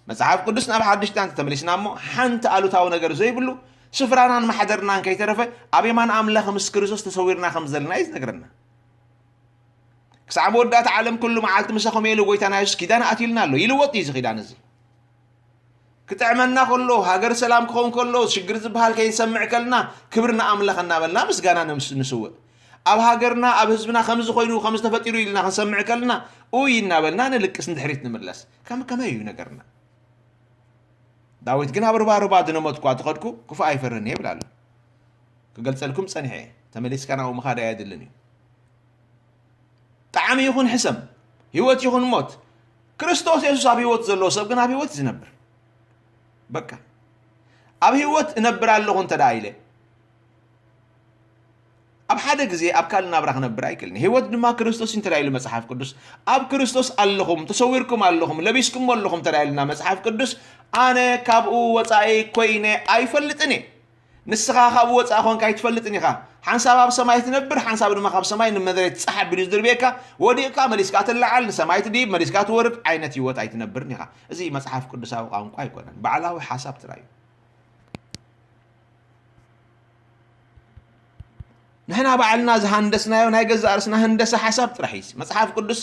መጽሓፍ ቅዱስ ናብ ሓድሽ ኪዳን ተመሊስና እሞ፣ ሓንቲ ኣሉታዊ ነገር ዘይብሉ፣ ስፍራናን ማሕደርናን ከይተረፈ ኣብ የማን ኣምላኽ ምስ ክርስቶስ ተሰዊርና ከም ዘለና እዩ ዝነግረና። ክሳዕ መወዳእታ ዓለም ኩሉ መዓልቲ ምሳኹም እየ ኢሉ ጎይታና የሱስ ኪዳን ኣትዩልና ኣሎ። ይልወጥ እዩ እዚ ኪዳን እዚ። ክጥዕመና ከሎ፣ ሃገር ሰላም ክኸውን ከሎ፣ ሽግር ዝበሃል ከይንሰምዕ ከልና፣ ክብሪ ንኣምላኽ እናበልና ምስጋና ነምስ-፣ ንስውእ። ኣብ ሃገርና፣ ኣብ ህዝብና ከምዚ ኮይኑ፣ ከምዚ ተፈጢሩ ኢልና ክንሰምዕ ከልና፣ ኡይ እናበልና ንልቅስ፣ ንድሕሪት ንምለስ። ከም ከመይ እዩ ነገርና? ዳዊት ግን ኣብ ሩባ ሩባ ድነሞት እኳ ተኸድኩ፣ ክፉእ ኣይፈርን እየ ይብል ኣሎ። ክገልጸልኩም ጸኒሐ እየ። ተመሊስካ ናብኡ ምኻድ ኣየድልን እዩ። ጣዕሚ ይኹን ሕሰም፣ ህይወት ይኹን ሞት፣ ክርስቶስ የሱስ ኣብ ህይወት ዘለዎ ሰብ ግን ኣብ ህይወት እዩ ዝነብር። በቃ። ኣብ ህይወት እነብር ኣለኹ እንተ ደኣ ኢለ፣ ኣብ ሓደ ግዜ ኣብ ካልእ ናብራ ክነብር ኣይክእልን። ህይወት ድማ ክርስቶስ እዩ እንተ ደኣ ኢሉ መጽሓፍ ቅዱስ፣ ኣብ ክርስቶስ ኣለኹም፣ ተሰዊርኩም ኣለኹም፣ ለቢስኩምዎ ኣለኹም እንተ ደኣ ኢሉና መጽሓፍ ቅዱስ፣ ኣነ ካብኡ ወጻኢ ኮይነ ኣይፈልጥን እየ። ንስኻ ካብኡ ወጻኢ ኾንካ ኣይትፈልጥን ኢኻ። ሓንሳብ ኣብ ሰማይ ትነብር፣ ሓንሳብ ድማ ካብ ሰማይ ንመሬት ጻሕ ኣቢሉ ዝድርብየካ፣ ወዲቕካ መሊስካ ትለዓል፣ ንሰማይ ትድይብ፣ መሊስካ ትወርድ ዓይነት ህይወት ኣይትነብርን ኢኻ። እዚ መጽሓፍ ቅዱሳዊ ቋንቋ ኣይኮነን፣ ባዕላዊ ሓሳብ ጥራይ እዩ። ንሕና ባዕልና ዝሃንደስናዮ ናይ ገዛእ ርእስና ህንደሳ ሓሳብ ጥራሕ እዩ። መጽሓፍ ቅዱስ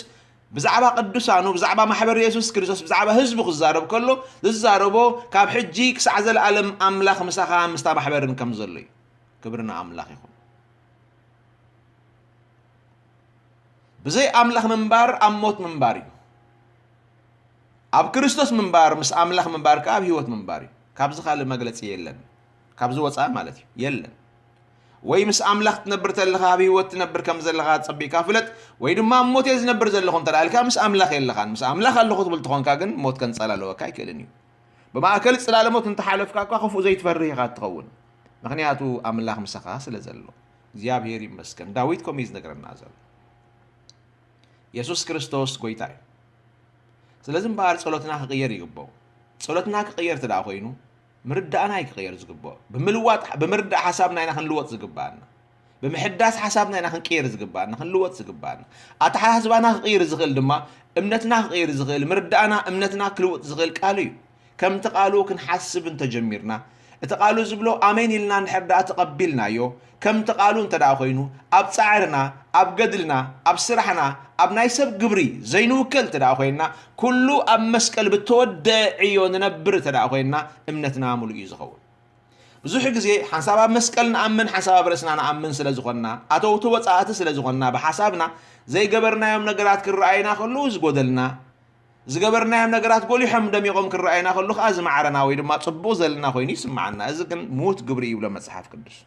ብዛዕባ ቅዱሳኑ፣ ብዛዕባ ማሕበር የሱስ ክርስቶስ፣ ብዛዕባ ህዝቡ ክዛረብ ከሎ፣ ዝዛረቦ ካብ ሕጂ ክሳዕ ዘለኣለም ኣምላኽ ምሳኻ ምስታ ማሕበርን ከም ዘሎ እዩ። ክብሪ ንኣምላኽ ይኹን። ብዘይ ኣምላኽ ምንባር ኣብ ሞት ምንባር እዩ። ኣብ ክርስቶስ ምንባር፣ ምስ ኣምላኽ ምንባር ከኣ ኣብ ህይወት ምንባር እዩ። ካብዚ ካልእ መግለጺ የለን። ካብዚ ወፃኢ ማለት እዩ፣ የለን። ወይ ምስ ኣምላኽ ትነብር ተለኻ ኣብ ህይወት ትነብር ከም ዘለኻ ጸቢካ ፍለጥ፣ ወይ ድማ ኣብ ሞት እየ ዝነብር ዘለኹ እንተ ደኣ ኢልካ ምስ ኣምላኽ የለኻን። ምስ ኣምላኽ ኣለኹ ትብል ተኾንካ ግን ሞት ከንጸላለወካ ኣይክእልን እዩ። ብማእከል ጽላለ ሞት እንተሓለፍካ እኳ ክፉእ ዘይትፈርህ ኢኻ ትኸውን፣ ምኽንያቱ ኣምላኽ ምሳኻ ስለ ዘሎ። እግዚኣብሔር ይመስገን። ዳዊት ከምኡ እዩ ዝነግረና ዘሎ። የሱስ ክርስቶስ ጎይታ እዩ። ስለዚ እምበኣር ጸሎትና ክቕየር ይግብኦ። ጸሎትና ክቕየር እንተ ደኣ ኮይኑ ምርዳእና እዩ ክቕየር ዝግብኦ። ብምልዋጥ፣ ብምርዳእ ሓሳብና ኢና ክንልወጥ ዝግብኣና። ብምሕዳስ ሓሳብና ኢና ክንቅየር ዝግብኣና፣ ክንልወጥ ዝግብኣና። ኣተሓሳስባና ክቕይር ዝኽእል ድማ እምነትና ክቕይር ዝኽእል፣ ምርዳእና እምነትና ክልውጥ ዝኽእል ቃሉ እዩ። ከምቲ ቃሉ ክንሓስብ እንተጀሚርና፣ እቲ ቃሉ ዝብሎ ኣሜን ኢልና እንድሕር ደኣ ተቐቢልናዮ፣ ከምቲ ቃሉ እንተ ደኣ ኮይኑ፣ ኣብ ጻዕርና፣ ኣብ ገድልና፣ ኣብ ስራሕና፣ ኣብ ናይ ሰብ ግብሪ ዘይንውከል እንተ ደኣ ኮይንና፣ ኩሉ ኣብ መስቀል ብተወደአ ዕዮ ንነብር እንተ ደኣ ኮይንና፣ እምነትና ምሉእ እዩ ዝኸውን። ብዙሕ ግዜ ሓንሳብ ኣብ መስቀል ንኣምን፣ ሓንሳብ ኣብ ርእስና ንኣምን ስለ ዝኾንና፣ ኣተውቲ ወጻእቲ ስለ ዝኾንና፣ ብሓሳብና ዘይገበርናዮም ነገራት ክረኣዩና ከለዉ ዝጎደልና፣ ዝገበርናዮም ነገራት ጎሊሖም ደሚቖም ክረኣዩና ከለዉ ከኣ ዝማዕረና ወይ ድማ ጽቡቕ ዘለና ኮይኑ ይስምዓና። እዚ ግን ምዉት ግብሪ ይብሎ መጽሓፍ ቅዱስ።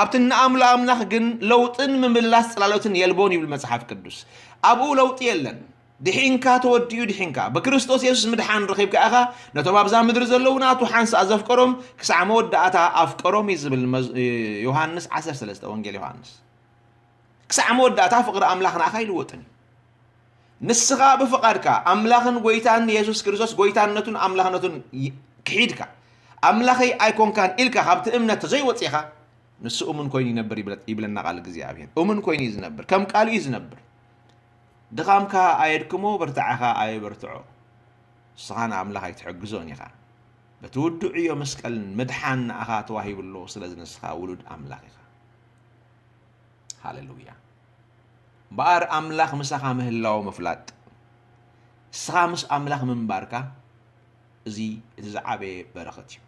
ኣብቲ እንኣምሎ ኣምላኽ ግን ለውጥን ምምላስ ጽላሎትን የልቦን ይብል መጽሓፍ ቅዱስ። ኣብኡ ለውጢ የለን። ድሒንካ ተወዲኡ ድሒንካ። ብክርስቶስ የሱስ ምድሓን ረኺብካ ኢኻ። ነቶም ኣብዛ ምድሪ ዘለዉ ናቱ ሓንሳእ ዘፍቀሮም ክሳዕ መወዳእታ ኣፍቀሮም እዩ ዝብል መዝ-፣ ዮሃንስ ዓሰርተ ሰለስተ፣ ወንጌል ዮሃንስ። ክሳዕ መወዳእታ ፍቕሪ ኣምላኽ ንኣኻ ኣይልወጥን እዩ። ንስኻ ብፍቓድካ ኣምላኽን ጎይታን የሱስ ክርስቶስ ጎይታነቱን ኣምላኽነቱን ይ-፣ ክሒድካ፣ ኣምላኸይ ኣይኮንካን ኢልካ ካብቲ እምነት ተዘይወጺኻ፣ ንሱ እሙን ኮይኑ ይነብር ይብለ-፣ ይብለና ቃል እግዚኣብሔር። እሙን ኮይኑ እዩ ዝነብር። ከም ቃሉ እዩ ዝነብር። ድኻምካ ኣየድክሞ፣ ብርታዐኻ ኣየበርትዖ። ንስኻ ንኣምላኽ ኣይትሕግዞን ኢኻ። በቲ ውዱእ ዕዮ መስቀልን ምድሓን ንኣኻ ተዋሂቡ ኣሎ። ስለዚ ንስኻ ውሉድ ኣምላኽ ኢኻ። ሃሌሉያ። እምበኣር ኣምላኽ ምሳኻ ምህላው ምፍላጥ፣ ንስኻ ምስ ኣምላኽ ምንባርካ፣ እዚ እቲ ዝዓበየ በረኸት እዩ።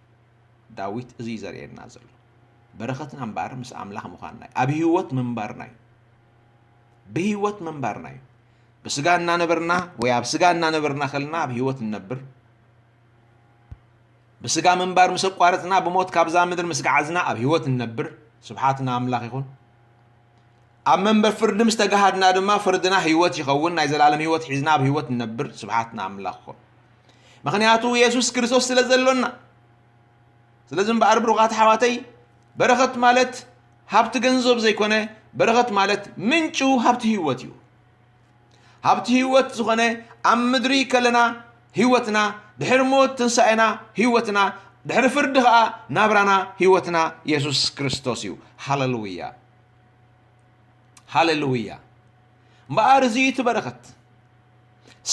ዳዊት እዚ እዩ ዘርእየና ዘሎ። በረኸትና እምበኣር ምስ ኣምላኽ ምዃንና እዩ። ኣብ ህይወት ምንባርና እዩ። ብህይወት ምንባርና እዩ። ብስጋ እናነበርና ወይ ኣብ ስጋ እናነበርና ከለና ኣብ ህይወት ንነብር። ብስጋ ምንባር ምስ ኣቋረጽና፣ ብሞት ካብዛ ምድሪ ምስ ገዓዝና ኣብ ህይወት ንነብር። ስብሓት ንኣምላኽ ይኹን። ኣብ መንበር ፍርዲ ምስ ተጋሃድና ድማ ፍርድና ህይወት ይኸውን። ናይ ዘላለም ህይወት ሒዝና ኣብ ህይወት ንነብር። ስብሓት ንኣምላኽ ይኹን። ምኽንያቱ የሱስ ክርስቶስ ስለ ዘሎና። ስለዚ እምበኣር ብሩኻት ኣሕዋተይ፣ በረኸት ማለት ሃብቲ ገንዘብ ዘይኮነ፣ በረኸት ማለት ምንጩ ሃብቲ ህይወት እዩ። ሃብቲ ህይወት ዝኾነ ኣብ ምድሪ ከለና ህይወትና፣ ድሕሪ ሞት ትንሳኤና ህይወትና፣ ድሕሪ ፍርዲ ኸኣ ናብራና ህይወትና የሱስ ክርስቶስ እዩ። ሃሌሉያ። ሃሌሉያ። እምበኣር እዚ እዩ እቲ በረኸት።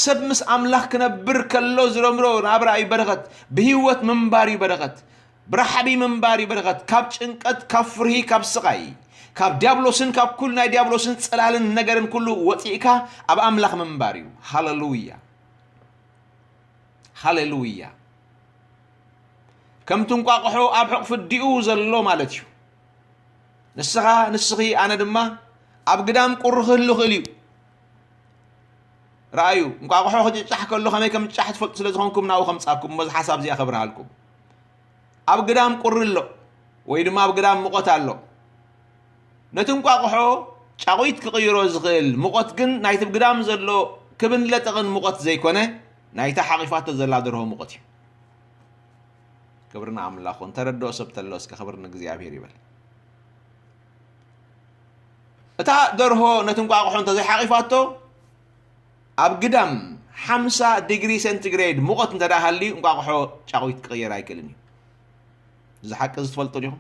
ሰብ ምስ ኣምላኽ ክነብር ከሎ ዝረምሮ ናብራ እዩ በረኸት። ብህይወት ምንባር እዩ በረኸት። ብራሕቢ ምንባር እዩ በረኸት። ካብ ጭንቀት፣ ካብ ፍርሂ፣ ካብ ስቓይ፣ ካብ ዲያብሎስን ካብ ኩሉ ናይ ዲያብሎስን ጽላልን ነገርን ኩሉ ወጺእካ ኣብ ኣምላኽ ምንባር እዩ። ሃሌሉያ። ሃሌሉያ። ከምቲ እንቋቑሖ ኣብ ሕቑፊ ኣዲኡ ዘሎ ማለት እዩ። ንስኻ፣ ንስኺ፣ ኣነ ድማ ኣብ ግዳም ቁሪ ክህሉ ይኽእል እዩ። ረኣዩ፣ እንቋቑሖ ክጭጫሕ ከሎ ከመይ ከም ዝጭጫሕ ትፈልጡ ስለ ዝኾንኩም ናብኡ ከምጻኩም፣ በዚ ሓሳብ እዚኣ ከብርሃልኩም። ኣብ ግዳም ቁሪ ኣሎ፣ ወይ ድማ ኣብ ግዳም ሙቐት ኣሎ። ነቲ እንቋቑሖ ጫቑት ክቕይሮ ዝኽእል ሙቐት ግን ናይቲ ግዳም ዘሎ ክብን ለጠቕን ሙቐት ዘይኮነ፣ ናይታ ሓቒፋቶ ዘላ ደርሆ ሙቐት እዩ። ክብሪ ንኣምላኽ። እንተረድኦ ሰብ ተሎ እስከ ክብሪ ንእግዚኣብሔር ይበል። እታ ደርሆ ነቲ እንቋቑሖ እንተዘይሓቒፋቶ፣ ኣብ ግዳም ሓምሳ ዲግሪ ሴንቲግሬድ ሙቐት እንተ ደኣ ሃልዩ፣ እንቋቑሖ ጫቑት ክቕየር ኣይክእልን እዩ። እዚ ሓቂ እዚ ትፈልጡ ዲኹም?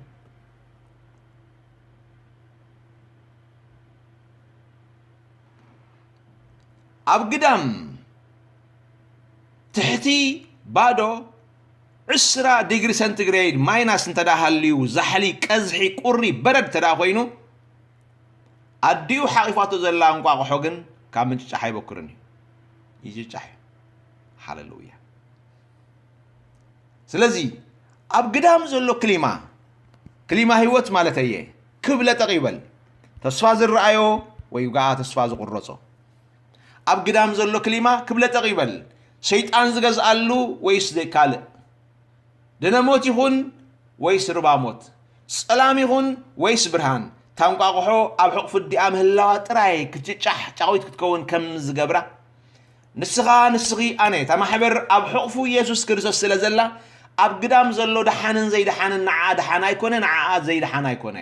ኣብ ግዳም ትሕቲ ባዶ ዕስራ ዲግሪ ሴንቲግሬድ ማይናስ እንተ ደኣ ሃልዩ፣ ዛሕሊ፣ ቀዝሒ፣ ቁሪ፣ በረድ እንተ ደኣ ኮይኑ፣ ኣዲኡ ሓቒፋቶ ዘላ እንቋቑሖ ግን ካብ ምጭጫሕ ኣይበኩርን እዩ። ይጭጫሕ እዩ። ሃሌሉያ። ስለዚ ኣብ ግዳም ዘሎ ክሊማ፣ ክሊማ ህይወት ማለት እየ፣ ክብ ለጠቕ ይበል። ተስፋ ዝረኣዮ ወይ ከዓ ተስፋ ዝቑረጾ። ኣብ ግዳም ዘሎ ክሊማ ክብ ለጠቕ ይበል። ሰይጣን ዝገዝኣሉ ወይስ ካልእ? ድነሞት ይኹን ወይስ ርባሞት፣ ጸላም ይኹን ወይስ ብርሃን፣ ታንቋቑሖ ኣብ ሕቑፉ ኣዲኣ ምህላዋ ጥራይ ክትጭጫሕ ጫቑዊት ክትከውን ከም ዝገብራ፣ ንስኻ ንስኺ ኣነ እታ ማሕበር ኣብ ሕቑፉ ኢየሱስ ክርስቶስ ስለ ዘላ፣ ኣብ ግዳም ዘሎ ደሓንን ዘይደሓንን ንዓኣ ደሓን ኣይኮነ፣ ንዓኣ ዘይደሓን ኣይኮነ።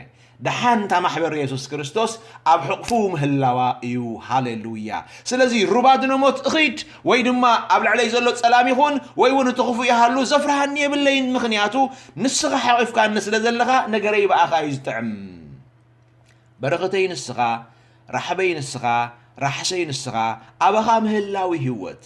ደሓን እታ ማሕበር ኢየሱስ ክርስቶስ ኣብ ሕቑፉ ምህላዋ እዩ። ሃሌሉያ። ስለዚ ሩባ ድነሞት እኺድ ወይ ድማ ኣብ ልዕለይ ዘሎ ጸላም ይኹን ወይ እውን እቲ ክፉእ ይሃሉ ዘፍርሃኒ የብለይን፣ ምኽንያቱ ንስኻ ሓቒፍካኒ ስለ ዘለኻ ነገረይ ብኣኻ እዩ ዝጥዕም። በረኸተይ ንስኻ፣ ራሕበይ ንስኻ፣ ራሕሰይ ንስኻ፣ ኣባኻ ምህላዊ ህይወት።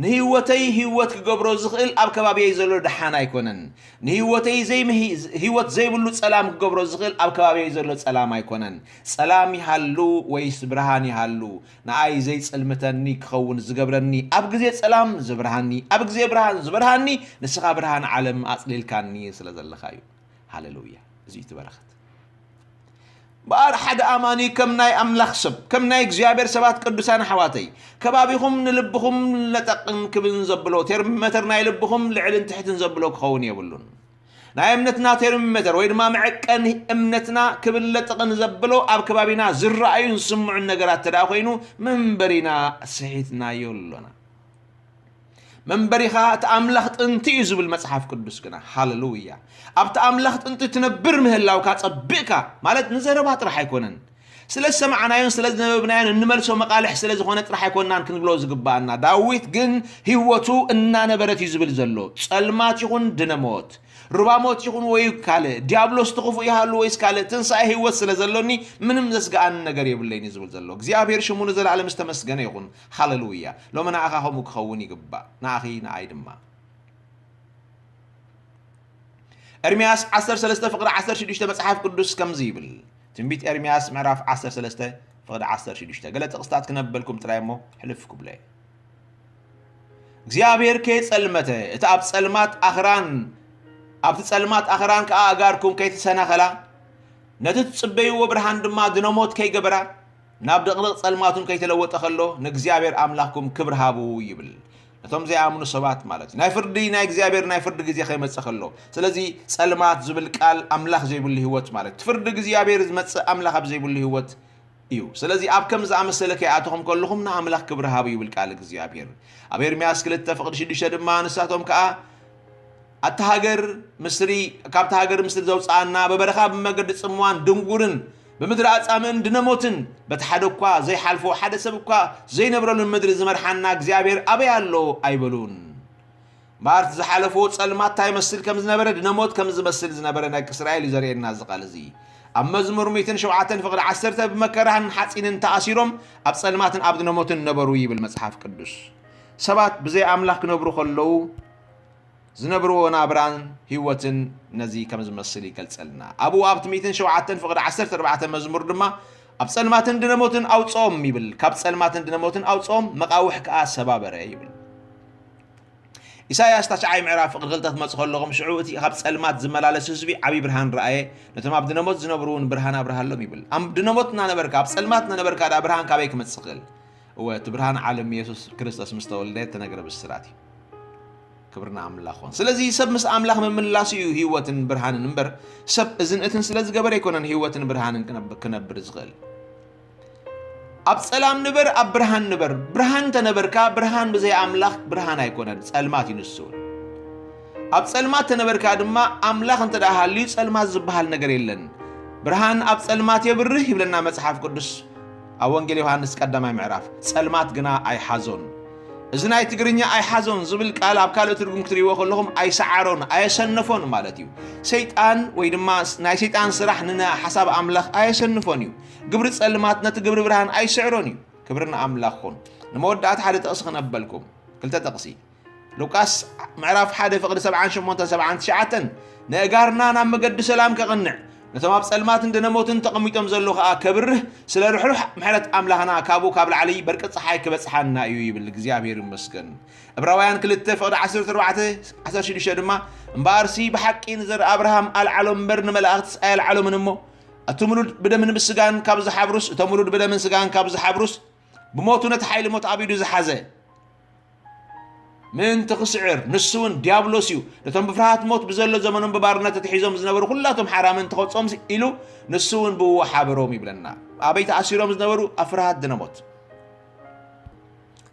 ንህይወተይ ህይወት ክገብሮ ዝኽእል ኣብ ከባቢየይ ዘሎ ደሓን ኣይኮነን። ንህይወተይ ዘይምሂ-፣ ህይወት ዘይብሉ ጸላም ክገብሮ ዝኽእል ኣብ ከባቢየይ ዘሎ ጸላም ኣይኮነን። ጸላም ይሃሉ ወይስ ብርሃን ይሃሉ፣ ንኣይ ዘይጽልምተኒ ክኸውን ዝገብረኒ፣ ኣብ ግዜ ጸላም ዝብርሃኒ፣ ኣብ ግዜ ብርሃን ዝበርሃኒ፣ ንስኻ ብርሃን ዓለም ኣጽሊልካኒ ስለ ዘለኻ እዩ። ሃሌሉያ። እዚ እዩ እቲ በረኸት። እምበኣር ሓደ ኣማኒ ከም ናይ ኣምላኽ ሰብ፣ ከም ናይ እግዚኣብሔር ሰባት ቅዱሳን ኣሕዋተይ፣ ከባቢኹም ንልብኹም ለጠቕን ክብን ዘብሎ ቴርሞሜተር ናይ ልብኹም ልዕልን ትሕትን ዘብሎ ክኸውን የብሉን። ናይ እምነትና ቴርሞሜተር ወይ ድማ መዐቀኒ እምነትና ክብን ለጥቕን ዘብሎ ኣብ ከባቢና ዝረኣዩን ዝስምዑን ነገራት ተደኣ ኮይኑ መንበሪና ስሒትናዮ ኣሎና። መንበሪኻ እቲ ኣምላኽ ጥንቲ እዩ ዝብል መጽሓፍ ቅዱስ ግና። ሃሌሉያ። ኣብቲ ኣምላኽ ጥንቲ ትነብር ምህላውካ ጸቢቕካ፣ ማለት ንዘረባ ጥራሕ ኣይኮነን። ስለ ዝሰማዕናዮን ስለ ዝነበብናዮን እንመልሶ መቓልሕ ስለ ዝኾነ ጥራሕ ኣይኮንናን ክንብሎ ዝግባኣና። ዳዊት ግን ህይወቱ እናነበረት እዩ ዝብል ዘሎ። ጸልማት ይኹን ድነሞት፣ ሩባሞት ይኹን ወይ ካልእ፣ ዲያብሎስ ትኽፉእ ይሃሉ ወይስ ካልእ፣ ትንሳኤ ህይወት ስለ ዘሎኒ ምንም ዘስግኣኒ ነገር የብለይን እዩ ዝብል ዘሎ። እግዚኣብሔር ሽሙ ንዘለኣለም ዝተመስገነ ይኹን። ሃሌሉያ። ሎሚ ንኣኻ ከምኡ ክኸውን ይግባእ፣ ንኣኺ ንኣይ ድማ። ኤርምያስ ዓሰርተ ሰለስተ ፍቕዲ ዓሰርተ ሽዱሽተ መጽሓፍ ቅዱስ ከምዚ ይብል። ትንቢት ኤርምያስ ምዕራፍ ዓሰርተ ሰለስተ ፍቕዲ ዓሰርተ ሽዱሽተ። ገለ ጥቕስታት ክነበልኩም ጥራይ እሞ ሕልፍ ክብሎ እየ። እግዚኣብሔር ከይጸልመተ፣ እቲ ኣብ ጸልማት ኣኽራን፣ ኣብቲ ጸልማት ኣኽራን ከኣ ኣእጋርኩም ከይተሰናኸላ፣ ነቲ ትጽበይዎ ብርሃን ድማ ድነሞት ከይገበራ፣ ናብ ድቕድቕ ጸልማቱን ከይተለወጠ ከሎ፣ ንእግዚኣብሔር ኣምላኽኩም ክብሪ ሃቡ ይብል። ነቶም ዘይኣምኑ ሰባት ማለት እዩ። ናይ ፍርዲ፣ ናይ እግዚኣብሔር ናይ ፍርዲ ግዜ ከይመጽእ ከሎ። ስለዚ ጸልማት ዝብል ቃል ኣምላኽ ዘይብሉ ህይወት ማለት እዩ። ፍርዲ እግዚኣብሔር ዝመጽእ ኣምላኽ ኣብ ዘይብሉ ህይወት እዩ። ስለዚ ኣብ ከም ዝኣመሰለ ከይኣተኹም ከለኹም ንኣምላኽ ክብሪ ሃቡ ይብል ቃል እግዚኣብሔር። ኣብ ኤርምያስ ክልተ ፍቕዲ ሽዱሽተ ድማ ንሳቶም ከኣ ኣታ ሃገር ምስሪ፣ ካብታ ሃገር ምስሪ ዘውጽኣና፣ ብበረኻ ብመገዲ ጽምዋን ድንጉርን ብምድሪ ኣጻምእን ድነሞትን፣ በቲ ሓደ እኳ ዘይሓልፎ ሓደ ሰብ እኳ ዘይነብረሉን ምድሪ ዝመርሓና እግዚኣብሔር ኣበይ ኣሎ ኣይበሉን። እምበኣር እቲ ዝሓለፍዎ ጸልማት እንታይ ይመስል ከም ዝነበረ፣ ድነሞት ከም ዝመስል ዝነበረ ናይ እስራኤል እዩ ዘርእየና እዚ ቃል እዚ። ኣብ መዝሙር ሚእትን ሸውዓተን ፍቕዲ ዓሰርተ ብመከራን ሓጺንን ተኣሲሮም ኣብ ጸልማትን ኣብ ድነሞትን ነበሩ ይብል መጽሓፍ ቅዱስ። ሰባት ብዘይ ኣምላኽ ክነብሩ ከለዉ ዝነብርዎ ናብራን ህይወትን ነዚ ከም ዝመስል ይገልጸልና። ኣብኡ ኣብቲ ሚእትን ሸውዓተን ፍቕዲ ዓሰርተ ኣርባዕተ መዝሙር ድማ ኣብ ጸልማትን ድነሞትን ኣውጽኦም ይብል። ካብ ጸልማትን ድነሞትን ኣውጽኦም፣ መቓውሕ ከኣ ሰባበረ ይብል። ኢሳይያስ ታሽዓይ ምዕራፍ ፍቕዲ ክልተ ክትመጽእ ከለኹም፣ ሽዑ እቲ ካብ ጸልማት ዝመላለስ ህዝቢ ዓብዪ ብርሃን ረኣየ፣ ነቶም ኣብ ድነሞት ዝነብሩ እውን ብርሃን ኣብርሃሎም ይብል። ኣብ ድነሞት እናነበርካ፣ ኣብ ጸልማት እናነበርካ ደኣ ብርሃን ካበይ ክመጽእ ይኽእል? እወ፣ እቲ ብርሃን ዓለም ኢየሱስ ክርስቶስ ምስ ተወልደ እተነግረ ብስራት እዩ። ክብሪ ንኣምላኽ ይኹን። ስለዚ ሰብ ምስ ኣምላኽ ምምላሱ እዩ ህይወትን ብርሃንን እምበር፣ ሰብ እዝን እትን ስለ ዝገበረ ኣይኮነን ህይወትን ብርሃንን ክነብ-፣ ክነብር ዝኽእል። ኣብ ጸላም ንበር፣ ኣብ ብርሃን ንበር። ብርሃን ተነበርካ፣ ብርሃን ብዘይ ኣምላኽ ብርሃን ኣይኮነን፣ ጸልማት እዩ ንሱ እውን። ኣብ ጸልማት ተነበርካ ድማ፣ ኣምላኽ እንተ ደኣ ሃልዩ፣ ጸልማት ዝበሃል ነገር የለን። ብርሃን ኣብ ጸልማት የብርህ ይብለና መጽሓፍ ቅዱስ ኣብ ወንጌል ዮሃንስ ቀዳማይ ምዕራፍ። ጸልማት ግና ኣይሓዞን። እዚ ናይ ትግርኛ ኣይሓዞን ዝብል ቃል ኣብ ካልእ ትርጉም ክትርእይዎ ከለኹም ኣይሰዓሮን፣ ኣየሰነፎን ማለት እዩ። ሰይጣን ወይ ድማ ናይ ሰይጣን ስራሕ ንሓሳብ ኣምላኽ ኣየሰንፎን እዩ። ግብሪ ጸልማት ነቲ ግብሪ ብርሃን ኣይስዕሮን እዩ። ክብሪ ንኣምላኽ ይኹን። ንመወዳእታ ሓደ ጥቕሲ ክነበልኩም። ክልተ ጥቕሲ። ሉቃስ ምዕራፍ ሓደ ፍቕዲ ሰብዓን ሸሞንተን ሰብዓን ትሽዓተን፣ "ንእጋርና ናብ መገዲ ሰላም ከቕንዕ፣ ነቶም ኣብ ጸልማትን ድነሞትን ተቐሚጦም ዘለዉ ኸኣ ከብርህ፣ ስለ ርሕሩሕ ምሕረት ኣምላኽና ካብኡ ካብ ላዕሊ በርቂ ጸሓይ ክበጽሓና እዩ" ይብል። እግዚኣብሔር ይመስገን። ዕብራውያን ክልተ ፍቕዲ ዓሰርተ ኣርባዕተ ዓሰርተ ሽዱሽተ ድማ፣ "እምበኣርሲ ብሓቂ ንዘር ኣብርሃም ኣልዓሎም እምበር ንመላእኽትስ ኣየልዓሎምን እሞ፣ እቲ ምሉድ ብደምን ብስጋን ካብ ዝሓብሩስ፣ እቶም ምሉድ ብደምን ስጋን ካብ ዝሓብሩስ፣ ብሞቱ ነቲ ሓይሊ ሞት ኣቢዱ ዝሓዘ፣ ምእንቲ ክስዕር፣ ንሱ እውን ዲያብሎስ እዩ። ነቶም ብፍርሃት ሞት ብዘሎ ዘመኖም ብባርነት ተታሒዞም ዝነበሩ ኩላቶም ሓራ ምእንቲ ከውፅኦም ኢሉ፣ ንሱ እውን ብእኡ ሓበሮም ይብለና። ኣበይ ተኣሲሮም ዝነበሩ? ኣብ ፍርሃት ድነ ሞት።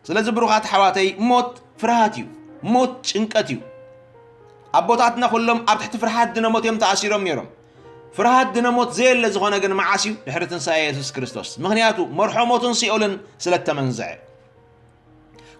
ስለዚ ብሩኻት ኣሕዋተይ፣ ሞት ፍርሃት እዩ። ሞት ጭንቀት እዩ። ኣቦታትና ኩሎም ኣብ ትሕቲ ፍርሃት ድነ ሞት እዮም ተኣሲሮም ነይሮም። ፍርሃት ድነ ሞት ዘየለ ዝኾነ ግን መዓስ እዩ? ድሕሪ ትንሳኤ የሱስ ክርስቶስ። ምኽንያቱ መርሖ ሞትን ሲኦልን ስለ እተመንዝዐ።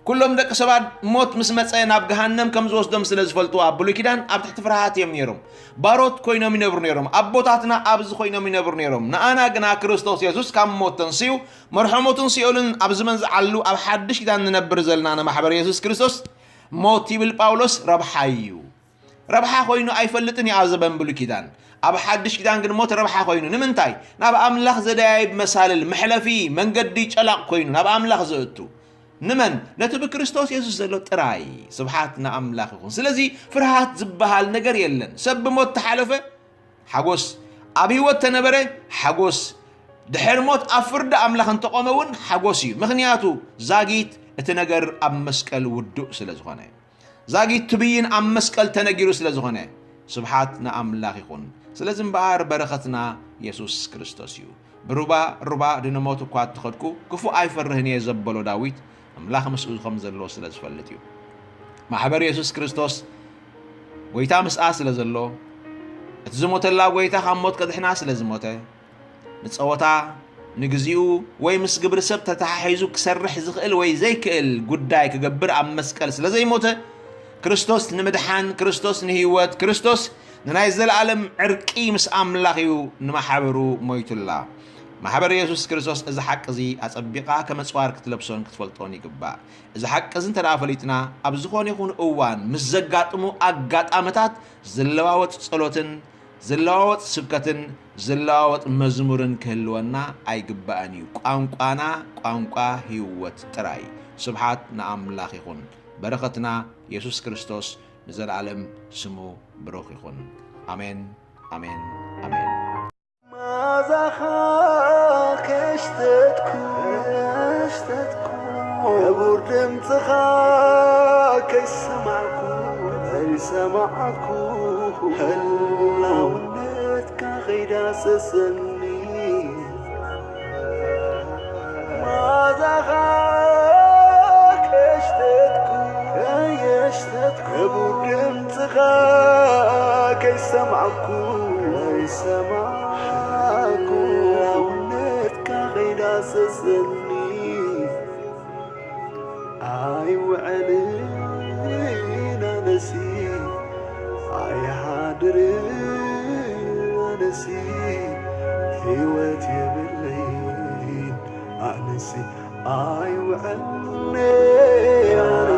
ኩሎም ደቂ ሰባት ሞት ምስ መጸ ናብ ገሃነም ከም ዝወስዶም ስለ ዝፈልጡ ኣብ ብሉይ ኪዳን ኣብ ትሕቲ ፍርሃት እዮም ነይሮም። ባሮት ኮይኖም ይነብሩ ነይሮም። ኣቦታትና ኣብዚ ኮይኖም ይነብሩ ነይሮም። ንኣና ግና ክርስቶስ የሱስ ካብ ሞት ተንስዩ መርሖ ሞትን ሲኦልን ኣብ ዝመንዝዓሉ ኣብ ሓድሽ ኪዳን ንነብር ዘለና ንማሕበር የሱስ ክርስቶስ ሞት ይብል ጳውሎስ ረብሓ እዩ። ረብሓ ኮይኑ ኣይፈልጥን እዩ ኣብ ዘበን ብሉይ ኪዳን። ኣብ ሓድሽ ኪዳን ግን ሞት ረብሓ ኮይኑ። ንምንታይ? ናብ ኣምላኽ ዘደያይብ መሳልል፣ መሕለፊ መንገዲ ጨላቕ ኮይኑ ናብ ኣምላኽ ዘእቱ። ንመን? ነቲ ብክርስቶስ የሱስ ዘሎ ጥራይ። ስብሓት ንኣምላኽ ይኹን። ስለዚ ፍርሃት ዝበሃል ነገር የለን። ሰብ ብሞት ተሓለፈ፣ ሓጎስ። ኣብ ህይወት ተነበረ፣ ሓጎስ። ድሕሪ ሞት ኣብ ፍርዲ ኣምላኽ እንተቆመ እውን ሓጎስ እዩ። ምኽንያቱ ዛጊት እቲ ነገር ኣብ መስቀል ውዱእ ስለ ዝኾነ። ዛጊት ትብይን ኣብ መስቀል ተነጊሩ ስለ ዝኾነ። ስብሓት ንኣምላኽ ይኹን። ስለዚ እምበኣር በረኸትና የሱስ ክርስቶስ እዩ። ብሩባ ሩባ ድነ ሞት እኳ እትኸድኩ ክፉእ ኣይፈርህን እየ ዘበሎ ዳዊት ኣምላኽ ምስኡ ከም ዘሎ ስለ ዝፈልጥ እዩ። ማሕበር የሱስ ክርስቶስ ጎይታ ምስኣ ስለ ዘሎ፣ እቲ ዝሞተላ ጎይታ ካብ ሞት ከድሕና ስለ ዝሞተ፣ ንጸወታ፣ ንግዚኡ ወይ ምስ ግብሪ ሰብ ተተሓሒዙ ክሰርሕ ዝኽእል ወይ ዘይክእል ጉዳይ ክገብር ኣብ መስቀል ስለ ዘይሞተ፣ ክርስቶስ ንምድሓን፣ ክርስቶስ ንህይወት፣ ክርስቶስ ንናይ ዘለኣለም ዕርቂ ምስ ኣምላኽ እዩ ንማሕበሩ ሞይቱላ። ማሕበር የሱስ ክርስቶስ እዚ ሓቂ እዚ ኣጸቢቓ ከም ኣጽዋር ክትለብሶን ክትፈልጦን ይግባእ። እዚ ሓቂ እዚ እንተ ደኣ ፈሊጥና፣ ኣብ ዝኾነ ይኹን እዋን ምስ ዘጋጥሙ ኣጋጣምታት ዝለዋወጥ ጸሎትን ዝለዋወጥ ስብከትን ዝለዋወጥ መዝሙርን ክህልወና ኣይግባእን እዩ። ቋንቋና ቋንቋ ህይወት ጥራይ። ስብሓት ንኣምላኽ ይኹን። በረኸትና የሱስ ክርስቶስ ንዘለኣለም ስሙ ብሩኽ ይኹን። ኣሜን፣ ኣሜን፣ ኣሜን። ማዛኻ ከሽተትኩ፣ ከሽተትኩ፣ ክቡር ድምፅኻ ከይሰማዕኩ፣ ከይሰማዕኩ፣ ህላውነትካ ከይዳሰሰኒ። ማዛኻ ከየሽተትኩ፣ ከየሽተትኩ፣ ክቡር ድምፅኻ ከይሰማዕኩ፣ ከይሰማዕኩ፣ ህላውነትካ ከይዳሰሰኒ። ኣይውዕልን ኣነሲ ኣይሓድርን ኣነሲ ህይወት የብለይን ኣነሲ ኣይውዕልን ኣነ